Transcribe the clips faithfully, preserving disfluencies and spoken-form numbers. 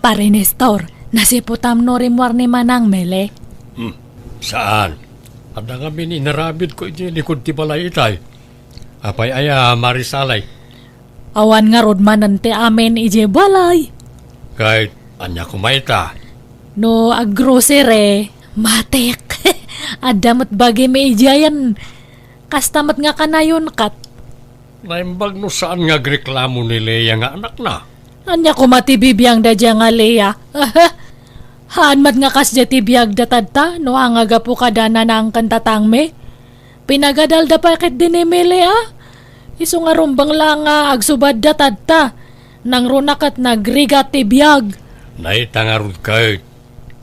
Pare Nestor, nasiputam no rimmuar ni Manang Mele? Hmm, saan? Adda ngamin inaramidko iti likud ti balay itay. Apay aya, Marisalay? Awan ngarud manen ti amin idiay balay. Ket ania koma ita? No aggrocery, matik. Adda met bagim idiayen. Kasta met nga kanayon ket. Naimbag no saan nga agreklamo ni Lea nga anakna? Ania koma ti bibiang daydiay nga Lea? Haan met nga kasdiay ti biagda tatta, no haan nga gapu kada Nanang ken Tatangmi? Pinagadalda pay ketdi ni Mele a? Isu nga rumbeng la nga agsubadda tatta. Nangruna ket nagrigat ti biag. Nay, ta ngarud ket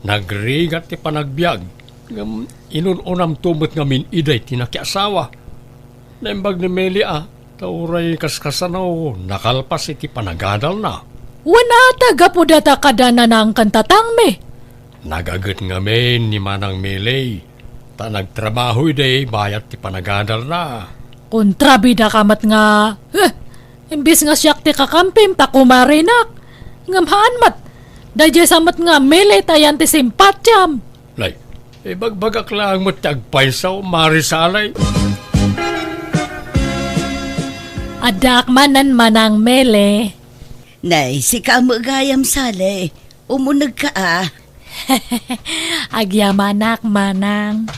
nagrigat ti panagbiag. Ngem inun-unamto met ngamin idiay ti nakiasawa. Naimbag ni Mele a, ta uray kaskasano, nakalpas iti panagadalna. Wen a, ta gapu data kada Nanang ken Tatangmi. Nagaget ngamin ni Manang Mele, ta nagtrabaho idi bayat ti panagadalna. Kontrabida ka met nga, eh, imbis nga siak ti kakampim ta kumarinak. Ngem haan met, daydiay sa met nga Mele ta yan ti simpatiam. Nay, ibagbagak laeng met ti agpayso, Marisalay. Addaak manen, Manang Mele. Nay, sika met gayam, Sale. Umunegka a. Agyamanak, Manang.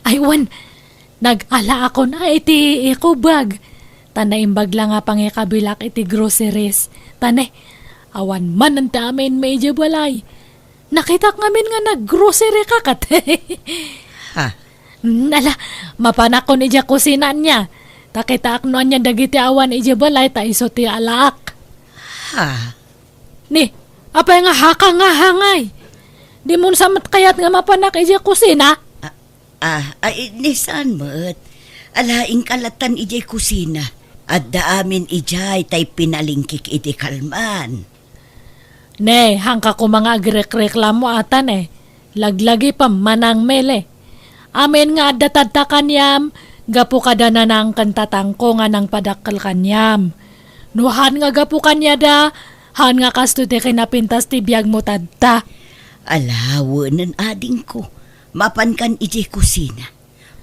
Ay, wen, nag-alaakon a iti ikubag. Ta naimbag la nga pangikabilak iti groceries. Ta ne, awan manen ti amin idiay balay. Nakitak ngamin nga naggrocery ka ket. Ha? Mm, ala, mapanakon idiay kusina ania. Ta kitaak no ania dagiti awan idiay balay ta isu ti alaak. Ha? Ni, apay nga haka nga hangay? Dimon sa met kayat nga mapanak idiay kusina? Ah, ah, ay, ni saan met? Ala, inka lattan idiay kusina. Adda amin idiay tay pinalingkik iti kalman. Ne, hangka koma nga agrekreklamo ata ne. Laglagipem, Manang Mele. Amin nga adda tadta kaniam, gapu kada Nanang ken Tatangko nga nangpadakkel kaniam. No haan nga gapu kaniada, haan nga kastoy ti kinapintas ti biagmo tadta. Ala, wenen adingko. Mapankan idiay kusina.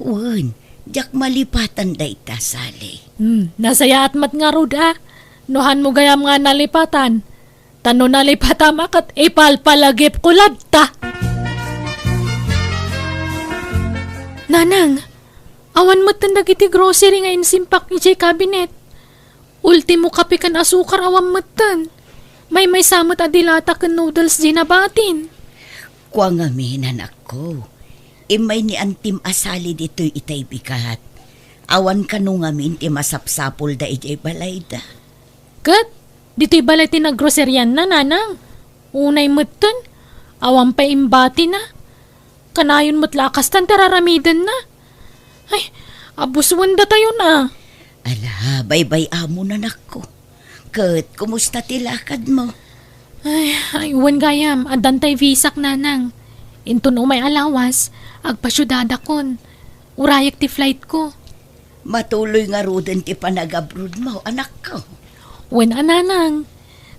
Wen, diak malipatan dayta, Sale. Hmm, nasayaat met ngarud a. No hanmo gayam nga nalipatan. Ta no nalipatam a ket ipalpalagipko latta. Nanang, awan metten dagiti grocery nga insimpak idiay cabinet. Ultimo kape ken asukar awan metten. Maymaysa met a dilata ken noodles diay nabatin. Kua ngamin, anakko. Immay ni Antim a Sale ditoy itay bigat. Awan kano ngamin ti masapsapulda idiay balayda. Ket, ditoy balay ti naggroserianna, Nanang. Unay metten, awan pay imbatina. Kanayon met la a kastan ti raramidenna. Ay, abusuen datayon a. Ala, baybay-amon, anakko. Ket, kumusta ti lakadmo? Ay, ay, wen gayam, addan tay visak, Nanang. Inton umay a lawas, agpasiudadakon. Urayek ti flightko. Matuloy ngaruden ti panagabrodmo, anakko. Wen a, Nanang.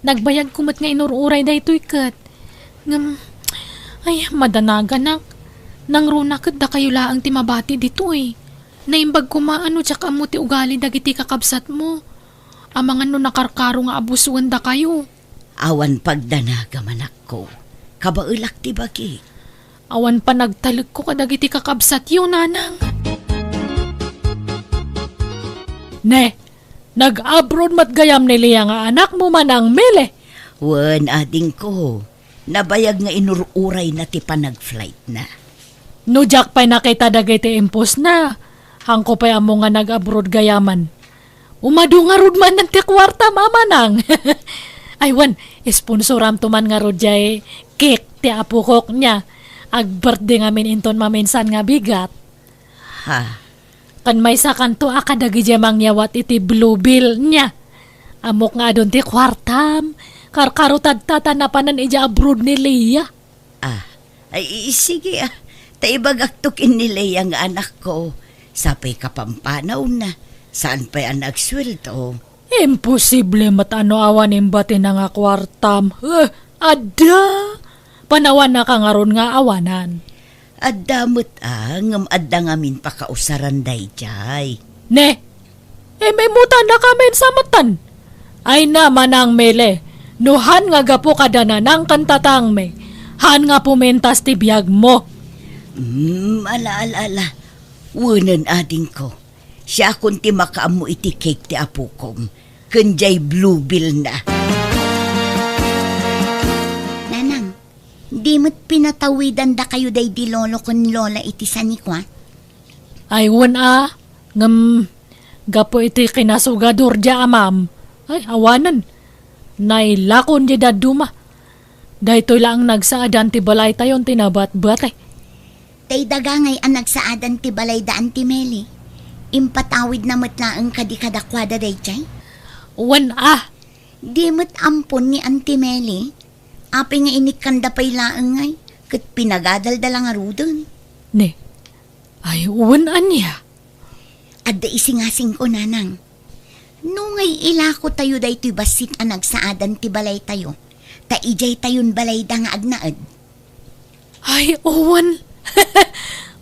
Nagbayagko met nga inur-uray daytoy ket. Ngem, ay, madanaganak. Nangruna ket dakayo laeng ti mabati ditoy. Naimbag koma a no diak ammo ti ugali dagiti kakabsatmo. Amangan no nakarkaro nga abusuen dakayo. Awan pagdanagam, anakko. Kabaelak ti bagi. Awan panagtalekko kadagiti kakabsatyo, Nanang. Ne, nag-abroad met gayam ni Lea nga anakmo, Manang Mele? Wen, adingko. Nabayag nga inur-urayna ti panag-flightna. No diak pay nakita dagiti impostna, haanko pay ammo nga nag-abroad gayaman. Umadu ngarud manen ti kuartam, Manang. Ay, wen, isponsoramto man ngarud diay cake ti apokok nia. Ag-birthday ngamin inton maminsan nga bigat. Ha? Ken maysakanto a kadagidiay mangyawat iti Blue Bill nia. Ammok nga adun ti kuartam. Karkaro tadta ta napanen idiay abroad ni Lea. Ah, ay, i-, sige, ah. Ta ibagakto ken ni Lea nga anakko, sa pay kapampanawna, saan pay a nagsueldo. Imposible met a no awan imbatina nga kuartam. Eh, adda! Panawannaka ngarud nga awanan. Adda met a, ngem adda ngamin pakausaran daydiay. Ne, imimutannakamin sa metten. Ay na, Manang Mele, no han nga gapu kada nanang ken tatangmi, han nga pumintas ti biagmo. Hmm, ala, ala, ala. Wenen, adingko. Siakon ti makaammo iti cake ti apokom, ken diay bluebellna. Nanang, di met pinatawidandakayo daydi lolo ken lola iti sanikua? Ay, wen a, ngem gapu iti kinasugadur diay amam, ay, awanen. Nailakon diay dadduma. Daytoy laeng nagsaadan ti balaytayon ti nabatbati. Tay daga ngay a nagsaadan ti balayda, Auntie Meli. Impatawidna met laeng kadi kadakuada daydiay? Wen a. Di met ampon ni Auntie Meli. Apay nga inikkanda pay laeng ngay, ket pinagadalda la ngaruden. Ne, ay wen ania? Adda isingasingko, Nanang. No ngay ilakotayo daytoy bassit a nagsaadan ti balaytayo, ta idiaytayon balayda nga agnaed. Ay, wen.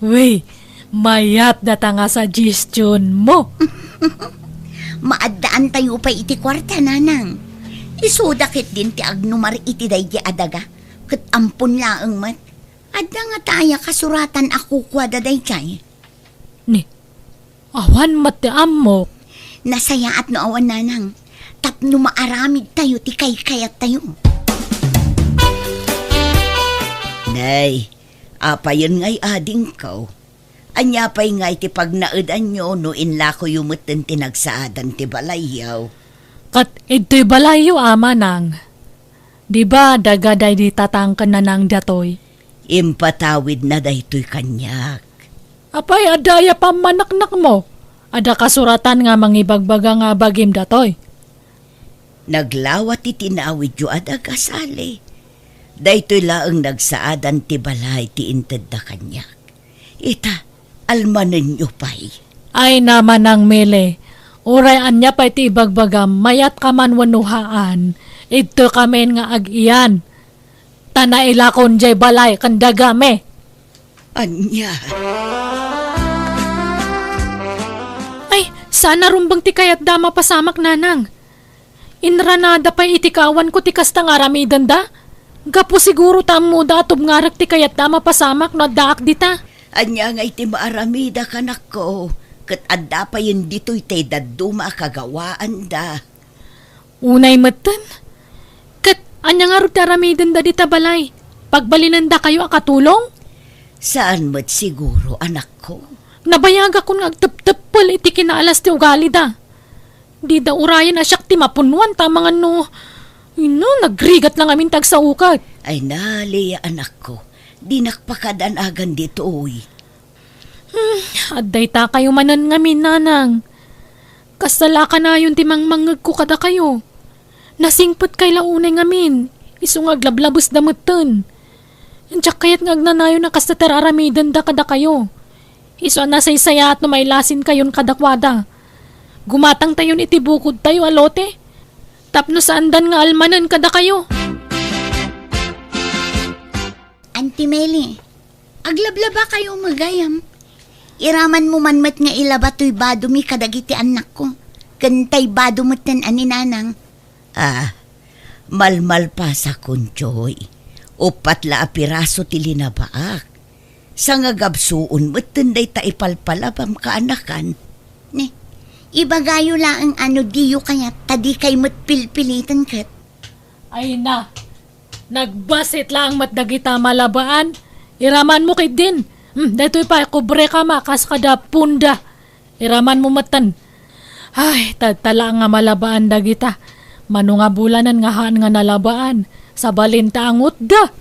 Wey, mayat data nga suggestion mo. Maaddaantayo pay iti kuarta, Nanang. Isuda ketdin ti agnumar iti daydi a daga, ket ampon laeng met. Adda ngata aya kasuratan a kukuada daydiay? Ni, awan met ti ammok. Nasayaat no awan, Nanang, tapno maaramidtayo ti kaykayattayo. Nay, apayen ngay adingko? Ania pay ngay ti pagnaedanyo no inlakoyo metten ti nagsaadan ti balayyo? Ket idtoy balayyo, Manang. Di ba daga daydi tatang ken nanang datoy? Impatawidna daytoy kaniak. Apay, adda aya pammaneknekmo? Adda kasuratan nga mangibagbaga nga bagim datoy? Naglawa ti tinawidyo a daga, Sally. Daytoy laeng nagsaadan ti balay ti intedda kaniak. Ita, almanenyo pay. Ay, Manang Mele, uray ania pay ti ibagbagam, mayat ka man wenno haan, idtoy kamin nga ag-iyan. Ta nailakon diay balay ken dagami. Ania? Ay, saan a rumbeng ti kayatda a mapasamak, Nanang. Inranada pay iti kaawanko ti kasta nga aramidenda. Gapu siguro ta ammoda a tubngarek ti kayatda a mapasamak no addaak dita. Ania ngay ti maaramida, anakko? Ket adda payen ditoy tay dadduma a kagawaanda. Unay metten? Ket ania ngarud ti aramidenda dita balay? Pagbalinendakayo a katulong? Saan met siguro, anakko. Nabayagakon nga agtepteppel iti kinaalas ti ugalida. Dida urayen a siak ti mapunnoan ta amangan no, ino, nagrigat la ngamin ti agsaokan. Ay na, Lea, anakko, dinak pakadanagan ditoy. Hmm, adda itakayo manen ngamin, Nanang. Kasta la a kanayon ti mangmangngegko kadakayo. Nasingpetkay la unay ngamin, isu nga aglablabesda metten. Diak kayat nga agnanayon a kasta ti ar-aramidenda kadakayo. Isu a nasaysayaat no mailasinkayon kadakuada. Gumatangtayon iti bukodtayo a lote, tapno saandan nga almanen kadakayo. Auntie Meli, aglablabakayo met gayam. Iramanmo man met nga ilaba toy badomi kadagiti annakko, ken tay bado metten a ni Nanang. Ah, malmalpasakon, Joy. Uppat la a piraso ti linabaak. Sangagabsuon metten dayta ipalpalabam, kaanakan. Ne, ibagayo laeng a no diyo kayat, ta dikay met pilpiliten ket. Ay na, nagbassit laeng met dagita malabaan. Iramanmo ketdin. Hmm, daytoy pay, kubrekam a kas kada punda. Iramanmo metten. Ay, tadta la nga malabaan dagita. Mano nga bulanen nga haan nga nalabaan, sabalinta angutda.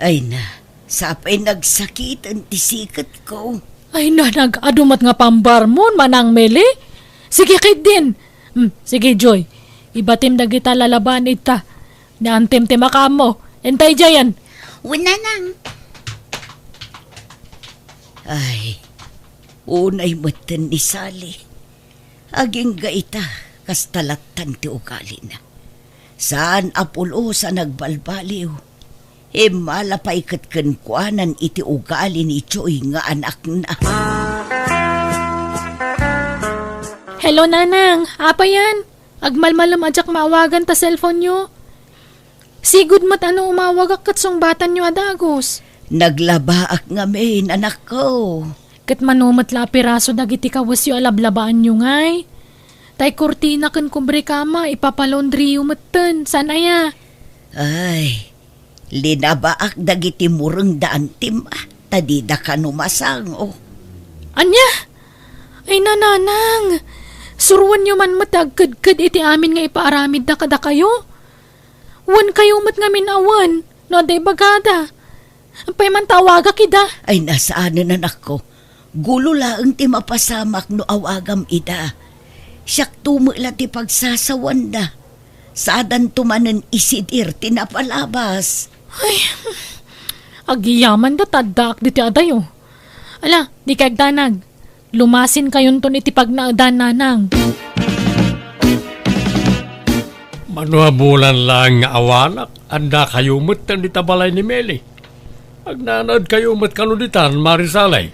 Ay na, sapay nagsakiten ti siketko. Ay na, nag-adu met nga pambarmon, Manang Meli. Sige ketdin. Hmm, sige, Joy. Ibatim dagita lalabaan ita. Ni Antim ti makaammo. Intay diayen. Wen, Nanang. Ay, unay metten ni Sally. Agingga ita, Kasta lattan ti ugalina. Saan a pulos a nagbalbaliw. Immala pay ket kenkuanan iti ugali ni Joy nga anakna. Hello, Nanang. Apay yan? Agmalmalem a diak maawagan ta cellphone-yo. Sigud met a no umawagak ket sungbatanyo a dagus. Naglabaak ngamin, anakko. Ket mano met la a piraso dagiti kawesyo a lablabaanyo ngay? Tay kurtina ken kubrekama, ipapalaundriyo metten, saan aya? Ay, linabaak dagiti mureng da Antim, ah, ta dida kano masango. Ania? Ay, Nanang, suroenyo man met ti agkedked iti amin nga ipaaramidda kadakayo. Wen kayo met ngamin a wen, no adda ibagada. Apay man ta awagak ida? Ay, nasaanen, anakko. Gulo laeng ti mapasamak no awagam ida. Siakto met la ti pagsasawanna. Saadanto manen isidir ti napalabas. Ay, agyamanda ta addaak ditoy adayo. Ala, dika agdanag. Lumasinkayonton iti pagnaedan, Nanang. Mano a bulan laeng nga awanak, addakayo metten dita balay ni Meli. Agnanaedkayo met kano ditan, Mari Sally?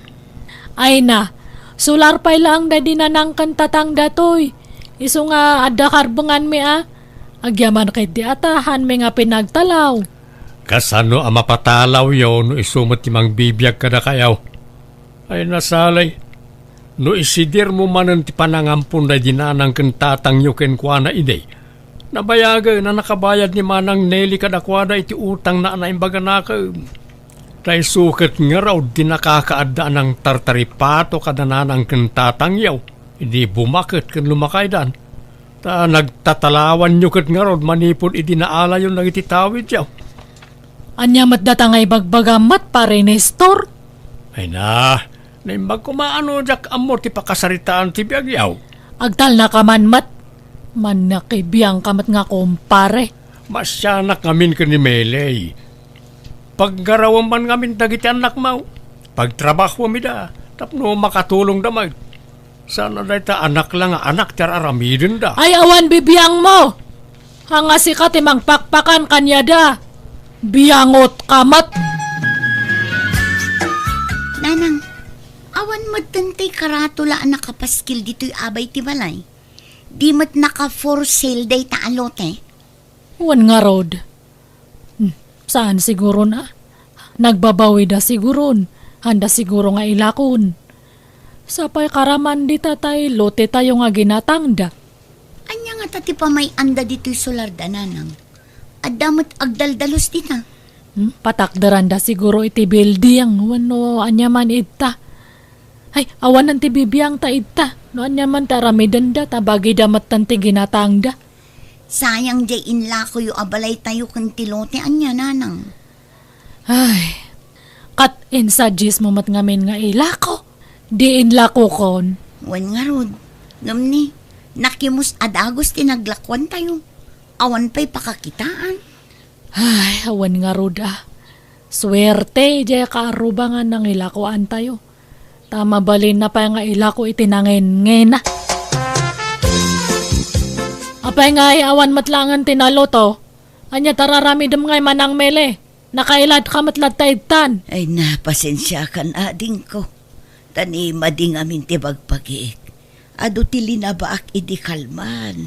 Ay na, sular pay laeng daydi Nanang ken Tatang datoy. Isu nga adda karbenganmi a. Agyaman ketdi a ta haanmi nga pinagtalaw. Kasano a mapatalawyo no isu met ti mangbibiag kadakayo? Ay, Sally, no isidirmo manen ti panangampon daydi Nanang ken Tatangyo kenkuana idi, nabayagen a nakabayad ni Manang Nelly kadakuada iti utangna a naimbag a nakem. Ta isu ket ngarud ti nakakaadda a nangtartaripato kada Nanang ken Tatangyo idi bumaket ken lumakaydan. Ta nagtatalawanyo ket ngarud manipud idi naalayon dagiti tawidyo. Ania met data nga ibagbagam met, Pare Nestor? Ay na, naimbag koma a no diak ammo ti pakasaritaan ti biagyo. Agtalnaka man met. Mannakibiangka met nga kumpare. Maasianak ngamin ken ni Meley. Paggarawem man ngamin dagiti annakmo. Pagtrabahom ida tapno makatulongda met. Saan a dayta anak la nga anak ti ar-aramidenda. Ay, awan bibiangmo! Ania sika ti mangpakpakan kaniada. Biangotka met! Nanang, awan metten ti karatula a nakapaskil ditoy abay ti balay. Di met naka-for sale dayta a lote. Wen ngarud. Hmm, saan siguron a? Nagbabawida siguron. Haanda siguro nga ilakon. Sapay karaman dita tay lotetayo nga ginatangda. Ania ngata ti pamay-anda ditoy solarda, Nanang? Adda met agdaldalus dita. Hmm, patakderanda siguro iti building wenno ania man idta. Ay, awanen ti bibiangta idta. No ania man ti aramidenda, ta bagida metten ti ginatangda. Sayang diay inlakoyo a balaytayo ken ti lote, ania, Nanang? Ay, ket insuggest mo met ngamin nga ilako. Di inlakokon. Wen ngarud, ngem ni, nakimus a dagus ti naglakuantayo. Awan pay pakakitaan. Ay, awan ngarud a. Suerte, diay kaarruba nga nangilakoantayo. Ta mabalinna pay nga ilako iti nangenngena. Apay ngay awan met laengen ti naloto? Ania ti ar-aramidem ngay, Manang Mele? Nakailadka met latta idtan. Ay, na, pasensiakan, adingko. Ta ni madi ngamin ti bagbagik. Adu ti linabaak idi kalman.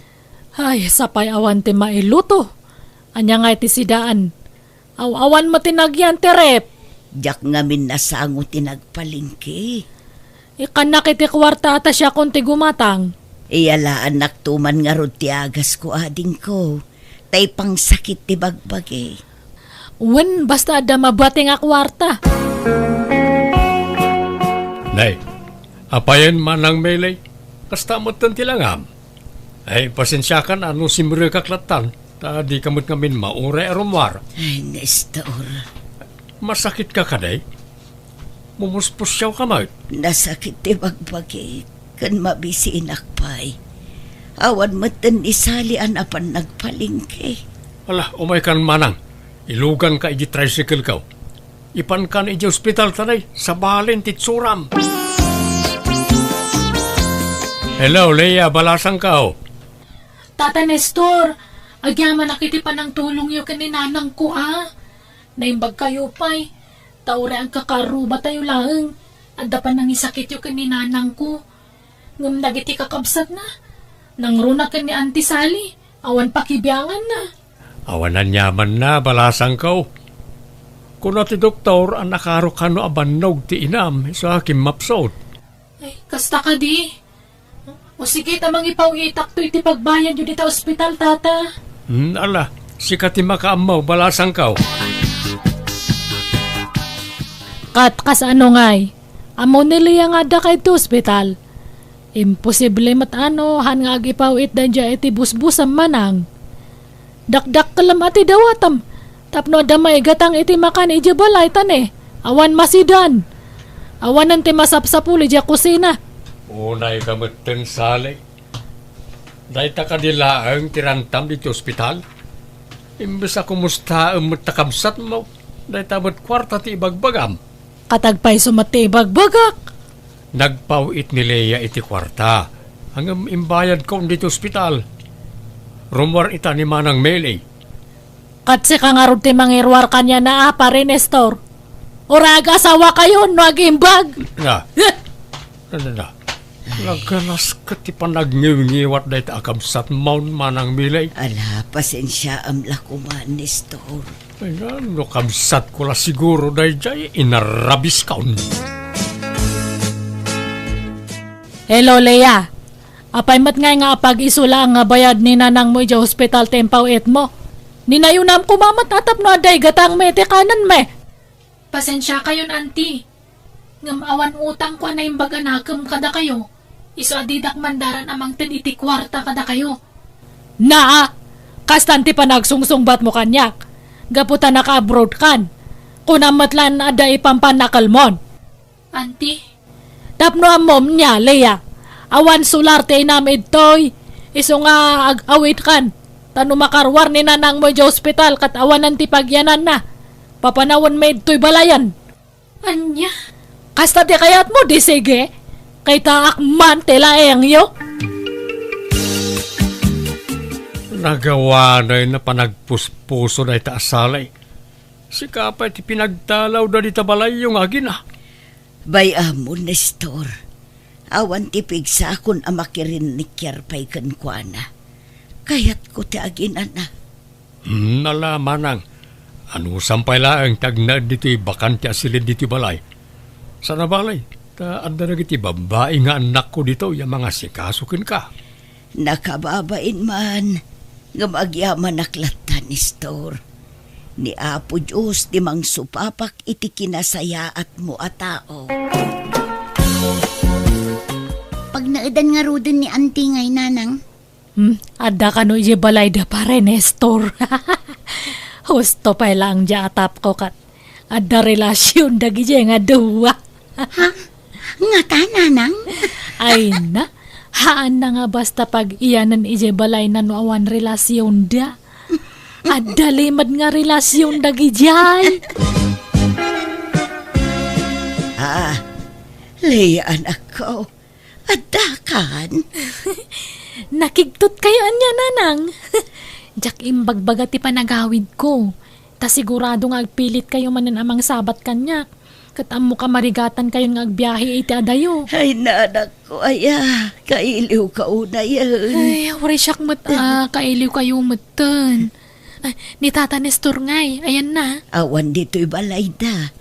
Ay, sapay awan ti mailuto. Ania ngay ti sidaan? Aw-awan met ti nagyan ti ref. Diak ngamin nasango ti nagpalengke. Ikkannak iti kuarta ta siakon ti gumatang. Iyalaannakto man ngarud ti agasko, adingko. Ta ipangsakit ti bagbagi. Wen, basta adda mabating a kuarta. Nay, apayen, Manang Meley? Kasta metten ti langam. Ay, pasensiakan a no simrekak lattan, ta dika met ngamin mauray a rummuar. Ay, Nestor. Masakitka kadi? Mumuspusiawka met? Nasakit ti bagbagi, ken mabisinak pay. Awan metten ni Sally a napan nagpalengke. Ala, umaykan, Manang. Iluganka iti tricycle-ko. Ipankan iti ospital ta nay, sabalen ti itsuram. Hello, Leia, balasangko. Tata Nestor, agyamanak iti panangtulongyo ken ni nanangko a. Naimbag kayo pay, ta uray agkakaarrubatayo laeng, adda panangisakityo ken ni nanangko. Ngem dagiti kakabsatna, nangruna ken ni Auntie Sally, awan pakibianganna. Awan aniamanna, balasangko. Kuna ti doktor a nakaro kano a bannog ti inam, isu a kimmapsut. Ay, kasta kadi? O sige, ta mangipaw-itakto iti pagbayadyo dita ospital, tata. Hmm, ala, sika ti makaammo, balasangko. Kat kasano ngay? Ammo ni Lea nga adda ka iti ospital? Imposible met ano, han nga agipaw-it daydiay iti busbusam manang. Dakdakkelem a ti dawatam, tapno adda maigatang iti makan idiay balay ta ne, awan masidan. Awanen ti masapsapul idiay kusina. Unayka metten, Sally. Dayta kadi laeng ti rantam ditoy ospital? Imbes a kumustaem met ta kabsatmo, dayta met kuarta ti ibagbagam. Kat agpayso met ti ibagbagak. Nagpaw-it ni Lea iti kuarta. Ngem imbayadkon ditoy ospital. Rummuar ita ni Manang Meli. Kat sika ngarud ti mangiruar kaniana a, Pare Nestor. Uray agasawakayon no agimbag. Na. Na, na, na. Naganas ket ti panagngiwngiwat dayta a kabsatmon, Manang Meli. Ala, pasensiaam la koma, Nestor. Ay, no kabsatko la siguro daydiay, inarrabiskon. Hello, Lea. Apay met ngay nga apag-isu laeng nga bayad ni nanangmo idiay ospital ti impaw-itmo? Ninayunam koma met a tapno adda igatangmi iti kanenmi. Pasensiakayon, Auntie. Ngem awan utangko a naimbag a nakem kadakayo. Isu a didak mandaran a mangted iti kuarta kadakayo. Naa, kastan ti panagsungsungbatmo kaniak. Gapu ta naka-abroad kan. Kunam met laeng adda ipampannakelmon. Auntie? Tapno ammom nia, Lea, awan solar ti inam idtoy, isu nga ag-awidkan. Ta no makaruar ni nanangmo idiay ospital ket awanen ti pagyananna, papanawenmi idtoy balayen. Ania? Kasta ti kayatmo, di sige. Kitaak man ti laengyo. Nagawanay na panagpuspuso dayta a Sally. Sika pay ti pinagtalawda dita balayyo nga agina. Bay-am, Nestor. Awan ti pigsakon a makirinnikiar pay kenkuana. Kayatko ti aginana. Hmm, ala, manang. Anusam pay laeng ti agnaed ditoy bakante a silin ditoy balay. Sana balay, ta adda dagiti babbai nga annakko ditoy a mangasikaso kenka. Nakababain man, ngem agyamanak latta, Nestor. Ni Apo Dios ti mangsupapak iti kinasayaatmo a tao. Pagnaedan ngaruden ni Auntie ngay, Nanang. Hmm, adda kano idiay balayda, Pare Nestor. Husto pay laeng diay atapko ket adda relasion dagidiay nga dua. Ha? Ngata, Nanang? Ay na, haan na nga basta pag-iyanen idiay balayna no awan relasionda. Adda limed nga relasion dagidiay. Ah, Lea, anakko. Addakan? Nakigtot kayo ania, Nanang? Diak imbagbaga ti panagawidko. Ta sigurado nga agpilit kayo manen a mangsabat kaniak. Ket ammo kamarigatan kayon nga agbiahe iti adayo. Ay, nanakko, aya, kailiw ka unayen. Ay, uray siak met a kailiw kayo metten. Ay, ni Tata Nestor ngay, ayanna. Awan ditoy balayda.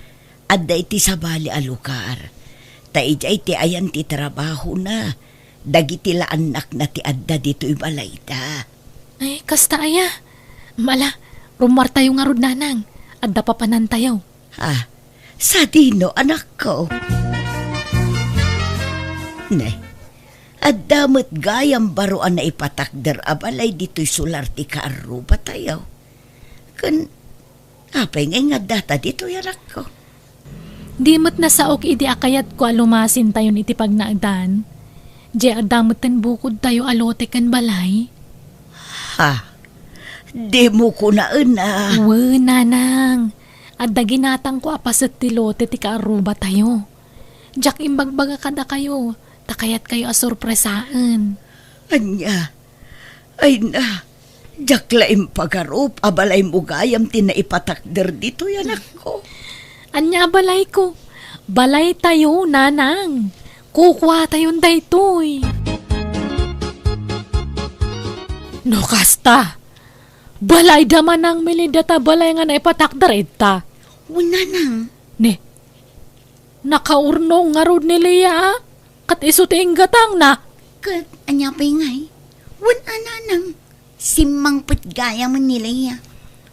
Adda iti sabali a lugar. Ta idiay ti ayan ti trabahona. Dagiti la annakna ti adda ditoy balayda. Ay, kasta aya. Mala, rummuartayo ngarud, Nanang. Adda papanantayo. Ah, sadino, anakko? Ne, adda met gayam baro a naipatakder a balay ditoy solar ti kaarrubatayo. Ken apay ngay nga addata ditoy, anakko? Di met nasaok idi a kayatko a lumasintayon iti pagnaedan. Diay adda metten bukodtayo a lote ken balay. Ha? Dimo kunaen a? Wen, Nanang. Adda ginatangko a paset ti lote ti kaarrubatayo. Diak imbagbaga kadakayo, ta kayatkayo a sorpresaen. Ania? Ay na, diak la impagarup a balaymo gayam ti naipatakder ditoy, anakko. Ania a balayko? Balaytayo, nanang. Kukuatayon daytoy. No kasta, balayda, Manang Mele, dayta balay nga naipatakder ita. Wen, nanang. Ne, nakaurnong ngarud ni Lea, a? Ket isu ti inggatangna. Ket ania pay ngay? Wen a, nanang, simmangpet gayamen ni Lea.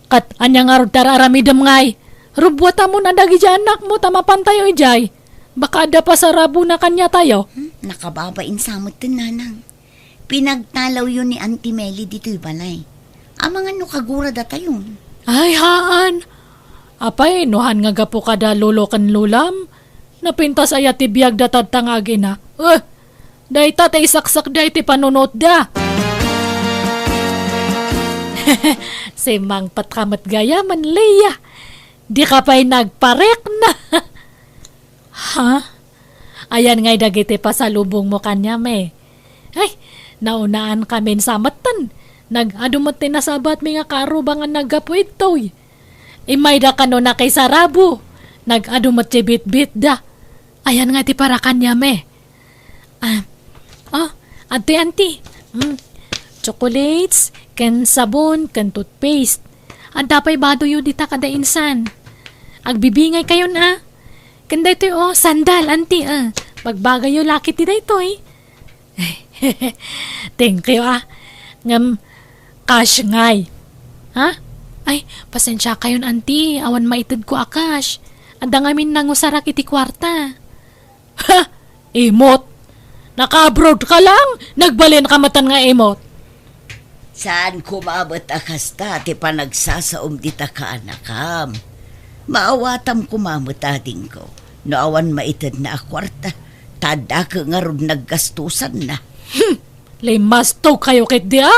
Ket ania ngarud ti ar-aramidem ngay? Rubbuatamon a dagiti annakmo ta mapantayo idiay. Baka adda pasarabona kaniatayo. Hmm, nakababain sa metten, nanang. Pinagtalawyo ni Auntie Meli ditoy balay. Amangan no kaguradatayon. Ay, haan. Apay, no haan nga gapu kada lolo ken lolam? Napintas aya ti biagda tadta nga agina? Eh, dayta ti isaksak day ti panunotda. Simmangpet ka met gayamen, Lea. Di ka pay nagparikna. Ha? Ayan ngay dagiti pasalubongmo kaniam, eh. Ay, naunaankamin sa metten. Nag-adu met ti nasabatmi nga kaarubangan naggapu itoy. Immayda kano nakisarabo. Nag-adu met ti bitbitda. Ayan nga ti para kaniam, eh. Ah, oh, adtoy, anti. Mm. Chocolates, ken sabon, ken toothpaste. Adda pay badoyo dita kada insan. Agbibingay kayon, ah. Ken daytoy, oh, sandal, anti, ah. Bagbagayyo la ketdi daytoy. Thank you, ah. Ngem, cash ngay. Ha? Ay, pasensia kayon, anti. Awan maitedko a cash. Adda ngamin nangusarak iti kuarta. Ha? Imot? Naka-abroad ka lang? Nagbalin ka metten nga imot? Saan koma met a kasta ti panagsasaom dita kaanakam. Maawatam koma met, adingko, no awan maitedna a kuarta, ta adda ngarud naggastusanna. Hmm. Limastog kayo ketdi, a?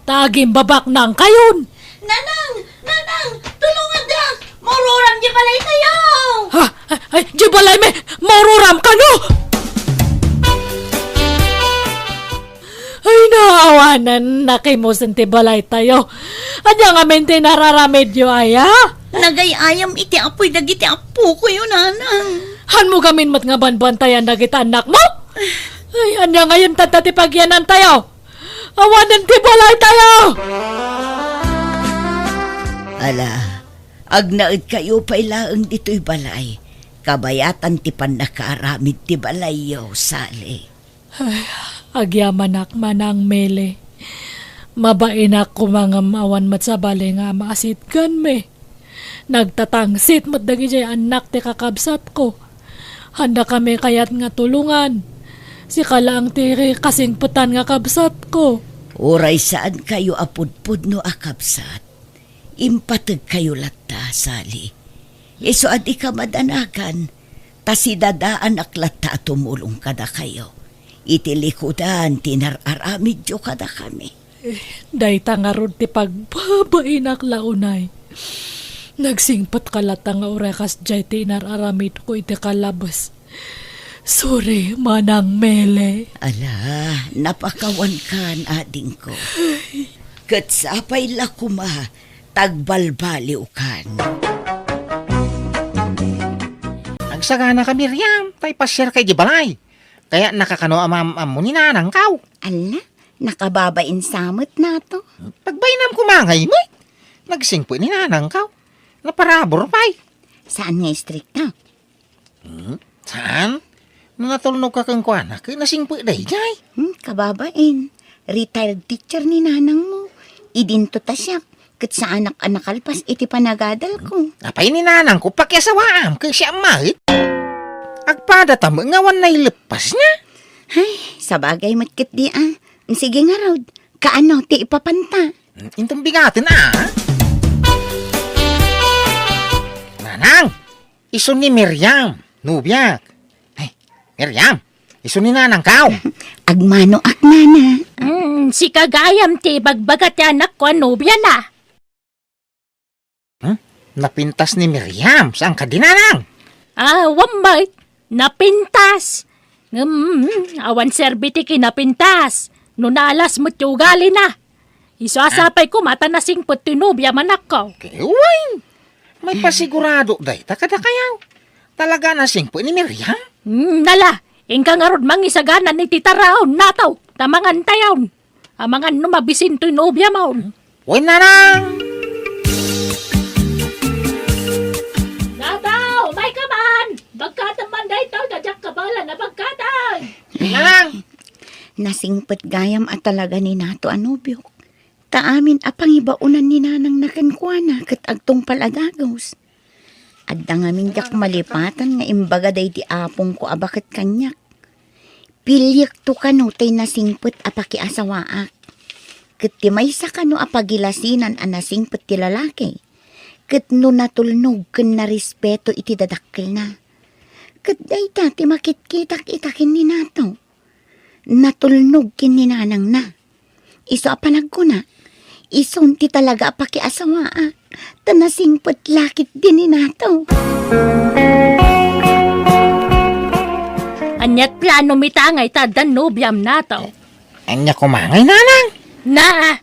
Ta agimbabaknang kayon. Nanang! Nanang! Tulongan diak! Maururam di balay tayo! Ha? Ay, ay, di balay mi! Maururam kano! Ay, naawanan, nakimusen ti balay tayo. Ania ngamin ti nararamidyo, aya? Nagay-ayam iti apoy dagiti apo ko, yo, nanang. Hanmo gamin met nga banbantayan dagiti annakmo? Ay, ania ngayon tadta ti pagyanan tayo? Awanen ti balay tayo! Ala, agnaed kayo pay laeng ditoy balay. Kabayatan ti pannakaaramid ti balayyo, Sally. Ay, agyamanak, Manang Mele. Mabainak koma ngem awan met sabali nga maasitganmi. Nagtatangsit met dagiti annak ti kakabsatko. Haandakami kayat nga tulongan. Sika laeng ti kasingpetan nga kabsatko. Uray saan kayo a pudpudno a kabsat, impateg kayo latta, Sally. Isu a dika madanagan, ta sidadaanak latta a tumulong kadakayo iti likudan ti nar-aramidyo kadakami. Eh, dayta ngarud ti pagbabainak la unay. Nagsingpet ka latta nga uray kasdiay ti inar-aramidko iti kalabes. Sorry, Manang Mele. Ala, napakawankan, adingko. Ket sapay la koma, tagbalbaliwkan. Agsagana ka, Miriam, ta ipasiar ka iti balay. Kayatnaka kano a maam-ammo ni nanangkaw. Ala, nakababain sa met nato. Pagbainam koma ngay met. Nagsingpet ni nanangkaw. Naparabur pay. Saan nga istrikta? Hmm? Saan? No natulnog ka kenkuana, ket nasingpet daydiay. Hmm, kababain. Retired teacher ni nanangmo. Idinto ta siak, ket saanak a nakalpas iti panagadalko. Apay ni nanangko, pakiasawaam, ket siak met. Agpada ta met nga awan naileppasna. Ay, sabagay met ketdi a. Sige ngarud, kaano ti ipapanta? Hmm, inton bigaten a. Nanang! Isu ni Miriam, nobiak. Ay, Miriam, isu ni nanangkaw. Agmanoak, nana. Mm, sika gayam ti ibagbaga ti anakko a nobiana. Hmm? Napintas ni Miriam, saan kadi, nanang? Ah, awan met. Napintas. Ngem, awan serbi ti kinapintas. No naalas met ti ugalina. Isu a sapay koma ta nasingpet ti nobiam, anakko. Ket wen, maipasigurado dayta kadakayo. Talaga a nasingpet ni Miriam? Hmm, nala, inka ngarud mangisagana iti taraon, Nato, ta mangantayon. Amangan no mabisin toy nobiam. Wen, nanang! Nato, umayka man! Bagkatem man daytoy ta diak kabaelan a bagkaten! Nanang! Nasingpet gayam a talaga ni Nato a nobiok. Ta amin a pangibaonan ni nanangna kenkuana ket agtungpal a dagus. Adda ngamin diak malipatan nga imbaga daydi apongko a baket kaniak. Piliekto kano tay nasingpet a pakiasawaak. Ket ti maysa kano a pagilasinan a nasingpet ti lalaki, ket no natulnog ken narespeto iti dadakkelna. Ket dayta ti makitkitak ita ken ni Nato. Natulnog ken ni nanangna. Isu a panagkuna, isun ti talaga a pakiasawaak, ta nasingpet la ketdi ni Nato. Aniat planom ita ngay ta addan nobiam, Nato? Ania koma ngay, nanang? Na,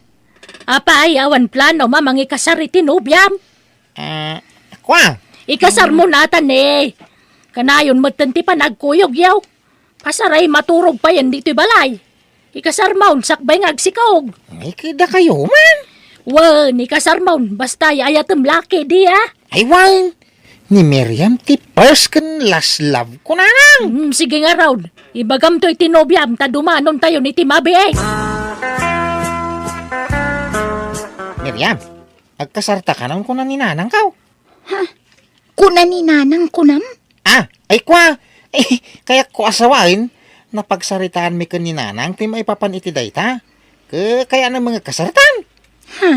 apay, awan planom a mangikasar iti nobiam? Ah, kua? Ikasarmo natan, eh. Kanayon metten ti panagkuyogyo. Pasaray maturog payen ditoy balay. Ikasarmon sakbay nga agsikaog. Ay, kadakayo man. Wen, ikasarmon, basta ay-ayatem la ketdi, a. Ay, wen. Ni Miriam ti first ken last love ko, nanang. Hmm, sige ngarud. Ibagamto iti nobiam ta dumanontayon iti mabiit. Miriam, agkasarta kano, kuna ni nanangko. Ha? Kuna ni nanang, kunam? Ah, ay kua, eh, kayatko a sawen, napagsaritaanmi ken ni nanang ti maipapan iti dayta. Ke, kayatna nga agkasartan. Ha?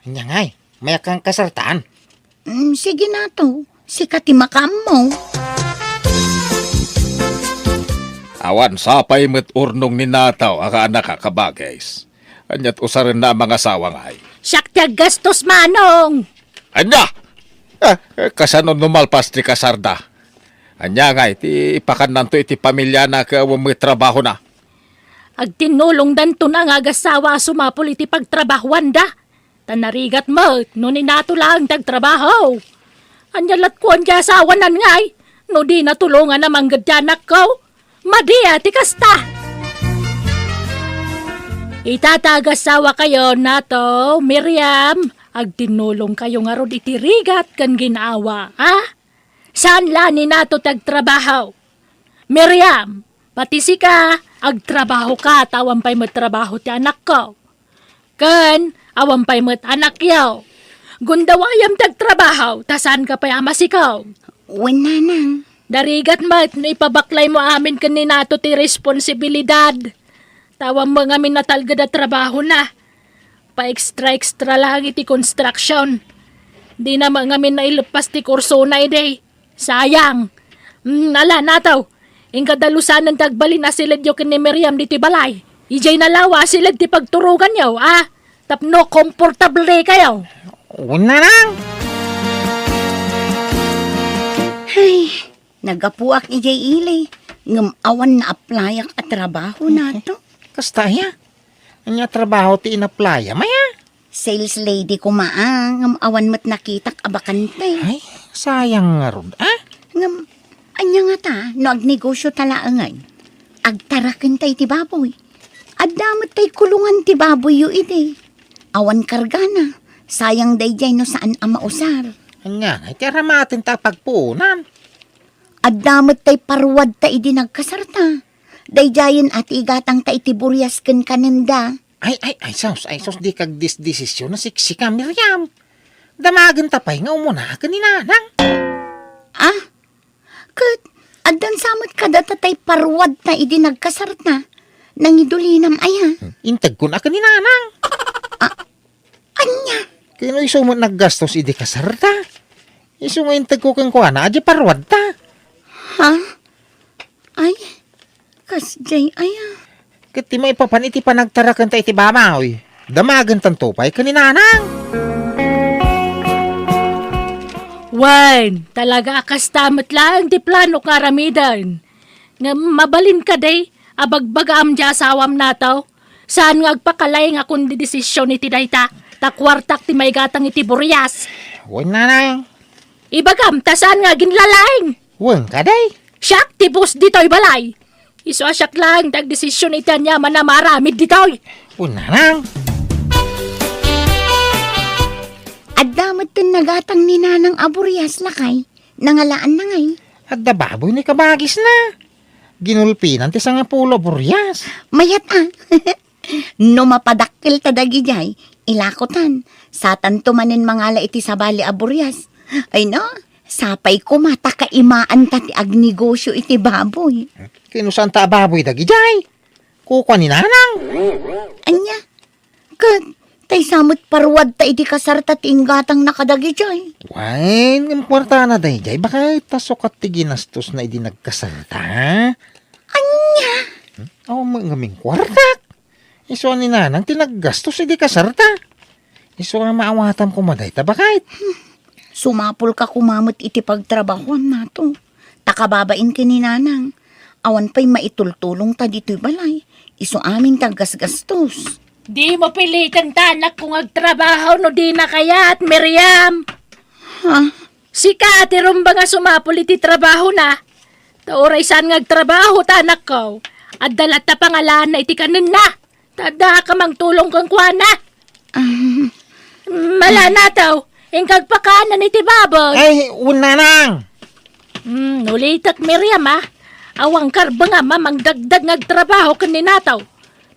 Ania ngay, mayat nga agkasartan? Mm, sige Nato, sika ti makaammo. Awan sapay met urnong ni Nato a kaanak a kabagis. Aniat usarenna a mangasawa ngay? Siak ti aggastos, manong! Ania? Ah, eh, kasano no malpas ti kasarda? Ania ngay ti ipakannanto iti pamiliana ket awan met trabahona? Agtinnulongdanton a nga agassawa a sumapul iti pagtrabahoanda. Ta narigat met no ni Nato laeng ti agtrabaho. Ania latkuan ti asawanan ngay no di natulongan a mangged ti anakko? Madi a ti kasta! Ita ta agasawa kayo, Nato, Miriam, agtinnulong kayo ngarud iti rigat ken ginawa, a? Saan la ni Nato ti agtrabaho? Miriam, pati sika, agtrabaho ka, ta awan pay met trabaho ti anakko. Ken awan pay met anakyo. Gundawayam ti agtrabaho, ta saanka pay a masikaw. Wen, nanang. Narigat met no ipabaklaymo amin ken ni Nato ti responsibilidad. Ta awan met ngamin natalged a trabahona. Pa-extra-extra lang iti construction. Dina met ngamin naileppas ti kursona idi. Sayang. Mm, ala, Nato. Inka dalusanen ti agbalin a siledyo ken ni Miriam ditoy balay. Idiay nalawa a siled ti pagturoganyo, a? Tapno komportable kayo. Wen, nanang. Ay, nagapuak idiay ili, ngem awan naaplayak a trabaho, Nato. Kasta aya? Ania trabaho ti inaplayam aya? Sales lady koma, a, ngem awan met nakitak a bakante. Ay, sayang ngarud, a? Ngem, ania ngata no agnegosyo ta laengen? Agtarakenta iti baboy. Adda met tay kulongan ti baboyyo idi. Awan kargana. Sayang daydiay no saan a mausar. Ania ngay ti aramatenta a pagpuonan? Adda met tay paruadta idi nagkasarta. Daydiayen a ti igatangta iti burias ken kanenda. Ay, ay, ay, sus, ay, sus, dika agdesdesisyon a siksika, Miriam. Damagenta pay nga umuna ken ni nanang. Ah? Ket addan sa met kadata tay paruadta idi nagkasarta. Nangidulinam aya? Integkon a ken ni nanang. Ah, ania? Ken no isu met naggastos idi kasarta. Isu nga integko kenkuana, a di paruadta. Ha? Ay, kasdiay aya. Ket ti maipapan iti panagtarakenta iti baboy, damagentanto pay ken ni nanang. Wen, talaga a kasta met laeng ti planok nga aramiden. Ngem mabalin kadi a bagbagaam ti asawam, Nato? Saan nga agpakalaing a kundidesision iti dayta, ta kuartak ti maigatang iti burias. Wen, nanang. Ibagam, ta saan nga aginlalaing? Wen, kadi? Siak ti boss ditoy balay. Isu a siak laeng ti agdesision iti aniaman a maaramid ditoy. Wen, nanang. Adda met ti nagatang ni nanang a burias, lakay. Nangalaanna ngay? Adda baboy ni kabagisna. Ginulpinan ti sangapulo a burias. Mayat a. No mapadakkel ta dagidiay, ilakotan. Satanto manen mangala iti sabali a burias. Ay no, sapay koma ta kaimaanta ti agnegosio iti baboy. Ket no saanta a baboy dagidiay? Kukua ni nanang. Ania? Ket, tay sa met paruadta idi kasarta ti inggatangna kadagidiay. Wen, ngem kuartana daydiay, baket ta sukat ti ginastosna idi nagkasarta. Ania? Hmm? Awan met ngamin kuartak. Isu a ni nanang ti naggastos idi kasarta. Isu a maawatam koma dayta, baket. Sumapulka koma met iti pagtrabahoam, Nato. Ta kababain ken ni nanang, awan pay maitultulongta ditoy balay. Isu amin ti aggasgastos. Dimo piliten ti anakko nga agtrabaho no dina kayat, Miriam. Ha? Sika ti rumbeng a sumapul iti trabahona. Ta uray saan nga agtrabaho ti anakko, adda latta pangalaanna iti kanenna. Ta adda ka mangtulong kenkuana. Ah. Mala, Nato, inka agpakaanan iti baboy. Ay, wen, nanang. Hmm, ulitek, Miriam, a. Awan karbengam a mangdagdag nga agtrabaho ken ni Nato.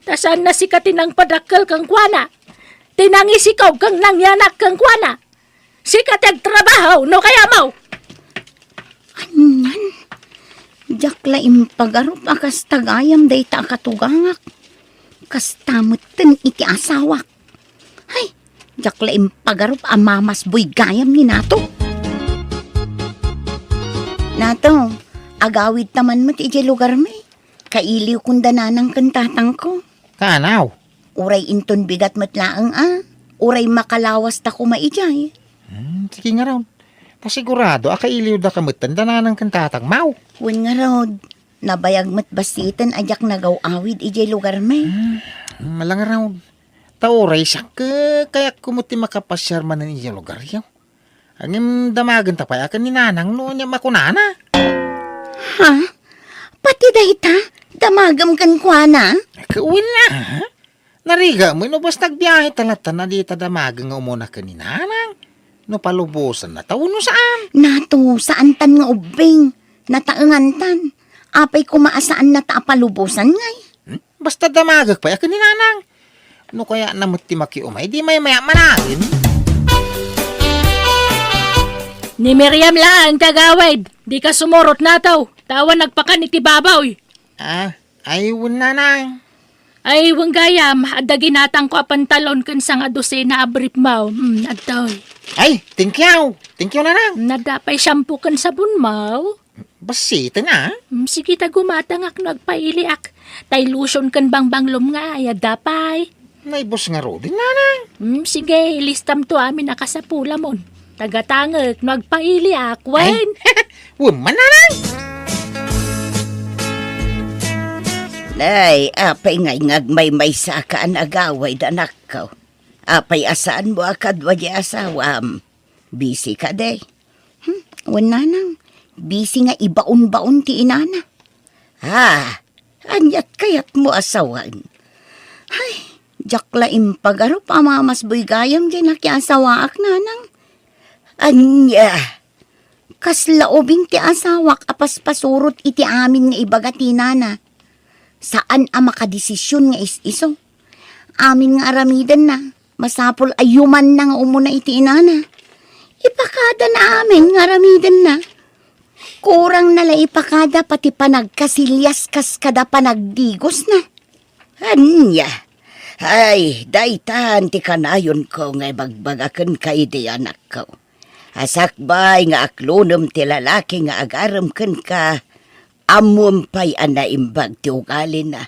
Ta saanna sika ti nangpadakkel kenkuana. Ti nangisikog ken nangyanak kenkuana. Sika ti agtrabaho no kayatmo. Anian? Diak la impagarup a kasta gayam dayta a katugangak. Kasta metten iti asawak. Ay, diak la impagarup a mamasboy gayam ni Nato. Nato, agawidta man met idiay lugarmi. Kailiwkon da nanang ken tatangko. Kaanaw? Uray inton bigat met laeng a, uray makalawasta koma idiay. Hmm, sige ngarud. Ta sigurado a kailiwda ka metten da nanang ken tatangmo. Wen ngarud, nabayag met bassiten a diak nagaw-awid idiay lugarmi. Hmm, mala ngarud. Ta uray siak, kayatko met ti makapasiar manen idiay lugaryo. Ngem damagenta pay a ken ni nanang no ania makunana. Ha? Pati dayta, damagem kenkuana? Ket wen a. Narigat met no basta agbiahe ta latta a dita damagen nga umuna ken ni nanang. No palubosanna ta wenno saan. Nato, saantan nga ubbing. Nataengantan. Apay koma a saannata a palubosan ngay? Hmm? Basta damagek pay a ken ni nanang. No kayatna met ti makiumay, di maymayak managen. Ni Miriam laeng ti agawid, dika sumurot Nato, ta awan nagpakan iti baboy. Ah, ay, wen nanang. Ay, wen gayam, adda ginatangko a pantalon ken sangadosena a briefmo. Hmm, adtoy. Ay, thank you. Thank you, nanang. Adda pay shampoo ken sabonmo. Bassiten a. Hmm, sige ta gumatangak no agpailiak. Tay lotion ken bangbanglom nga ay, adda pay. Naibus ngaruden, nanang. Hmm, sige, ilistamto amin a kasapulamon. Tagatangek no agpailiak, wen. Ay, wen man, nanang. Nay, apay ngay nga agmaymaysa ka a nagaway, anakko? Apay a saanmo a kadua di asawam? Busy ka, day? Hmm, wen nanang, busy nga ibaon-baon ti inana. Ah, aniat kayatmo a sawen? Ay, diak la impagarup a mamasboy gayam diay nakiasawaak, nanang. Ania? Kasla ubing ti asawak a paspasurot iti amin nga ibaga ti inana. Saan a makadesision nga is-isu. Amin nga aramidenna, masapul a yumanna nga umuna iti inana. Ipakadana amin nga aramidenna. Kurangna la ipakada pati panagkasilias kas kada panagdigosna. Ania? Ay, daytan ti kanayonko nga ibagbaga kenka idi, anakko. A sakbay nga aklonem ti lalaki nga agarem kenka, ammom pay a naimbag ti ugalina.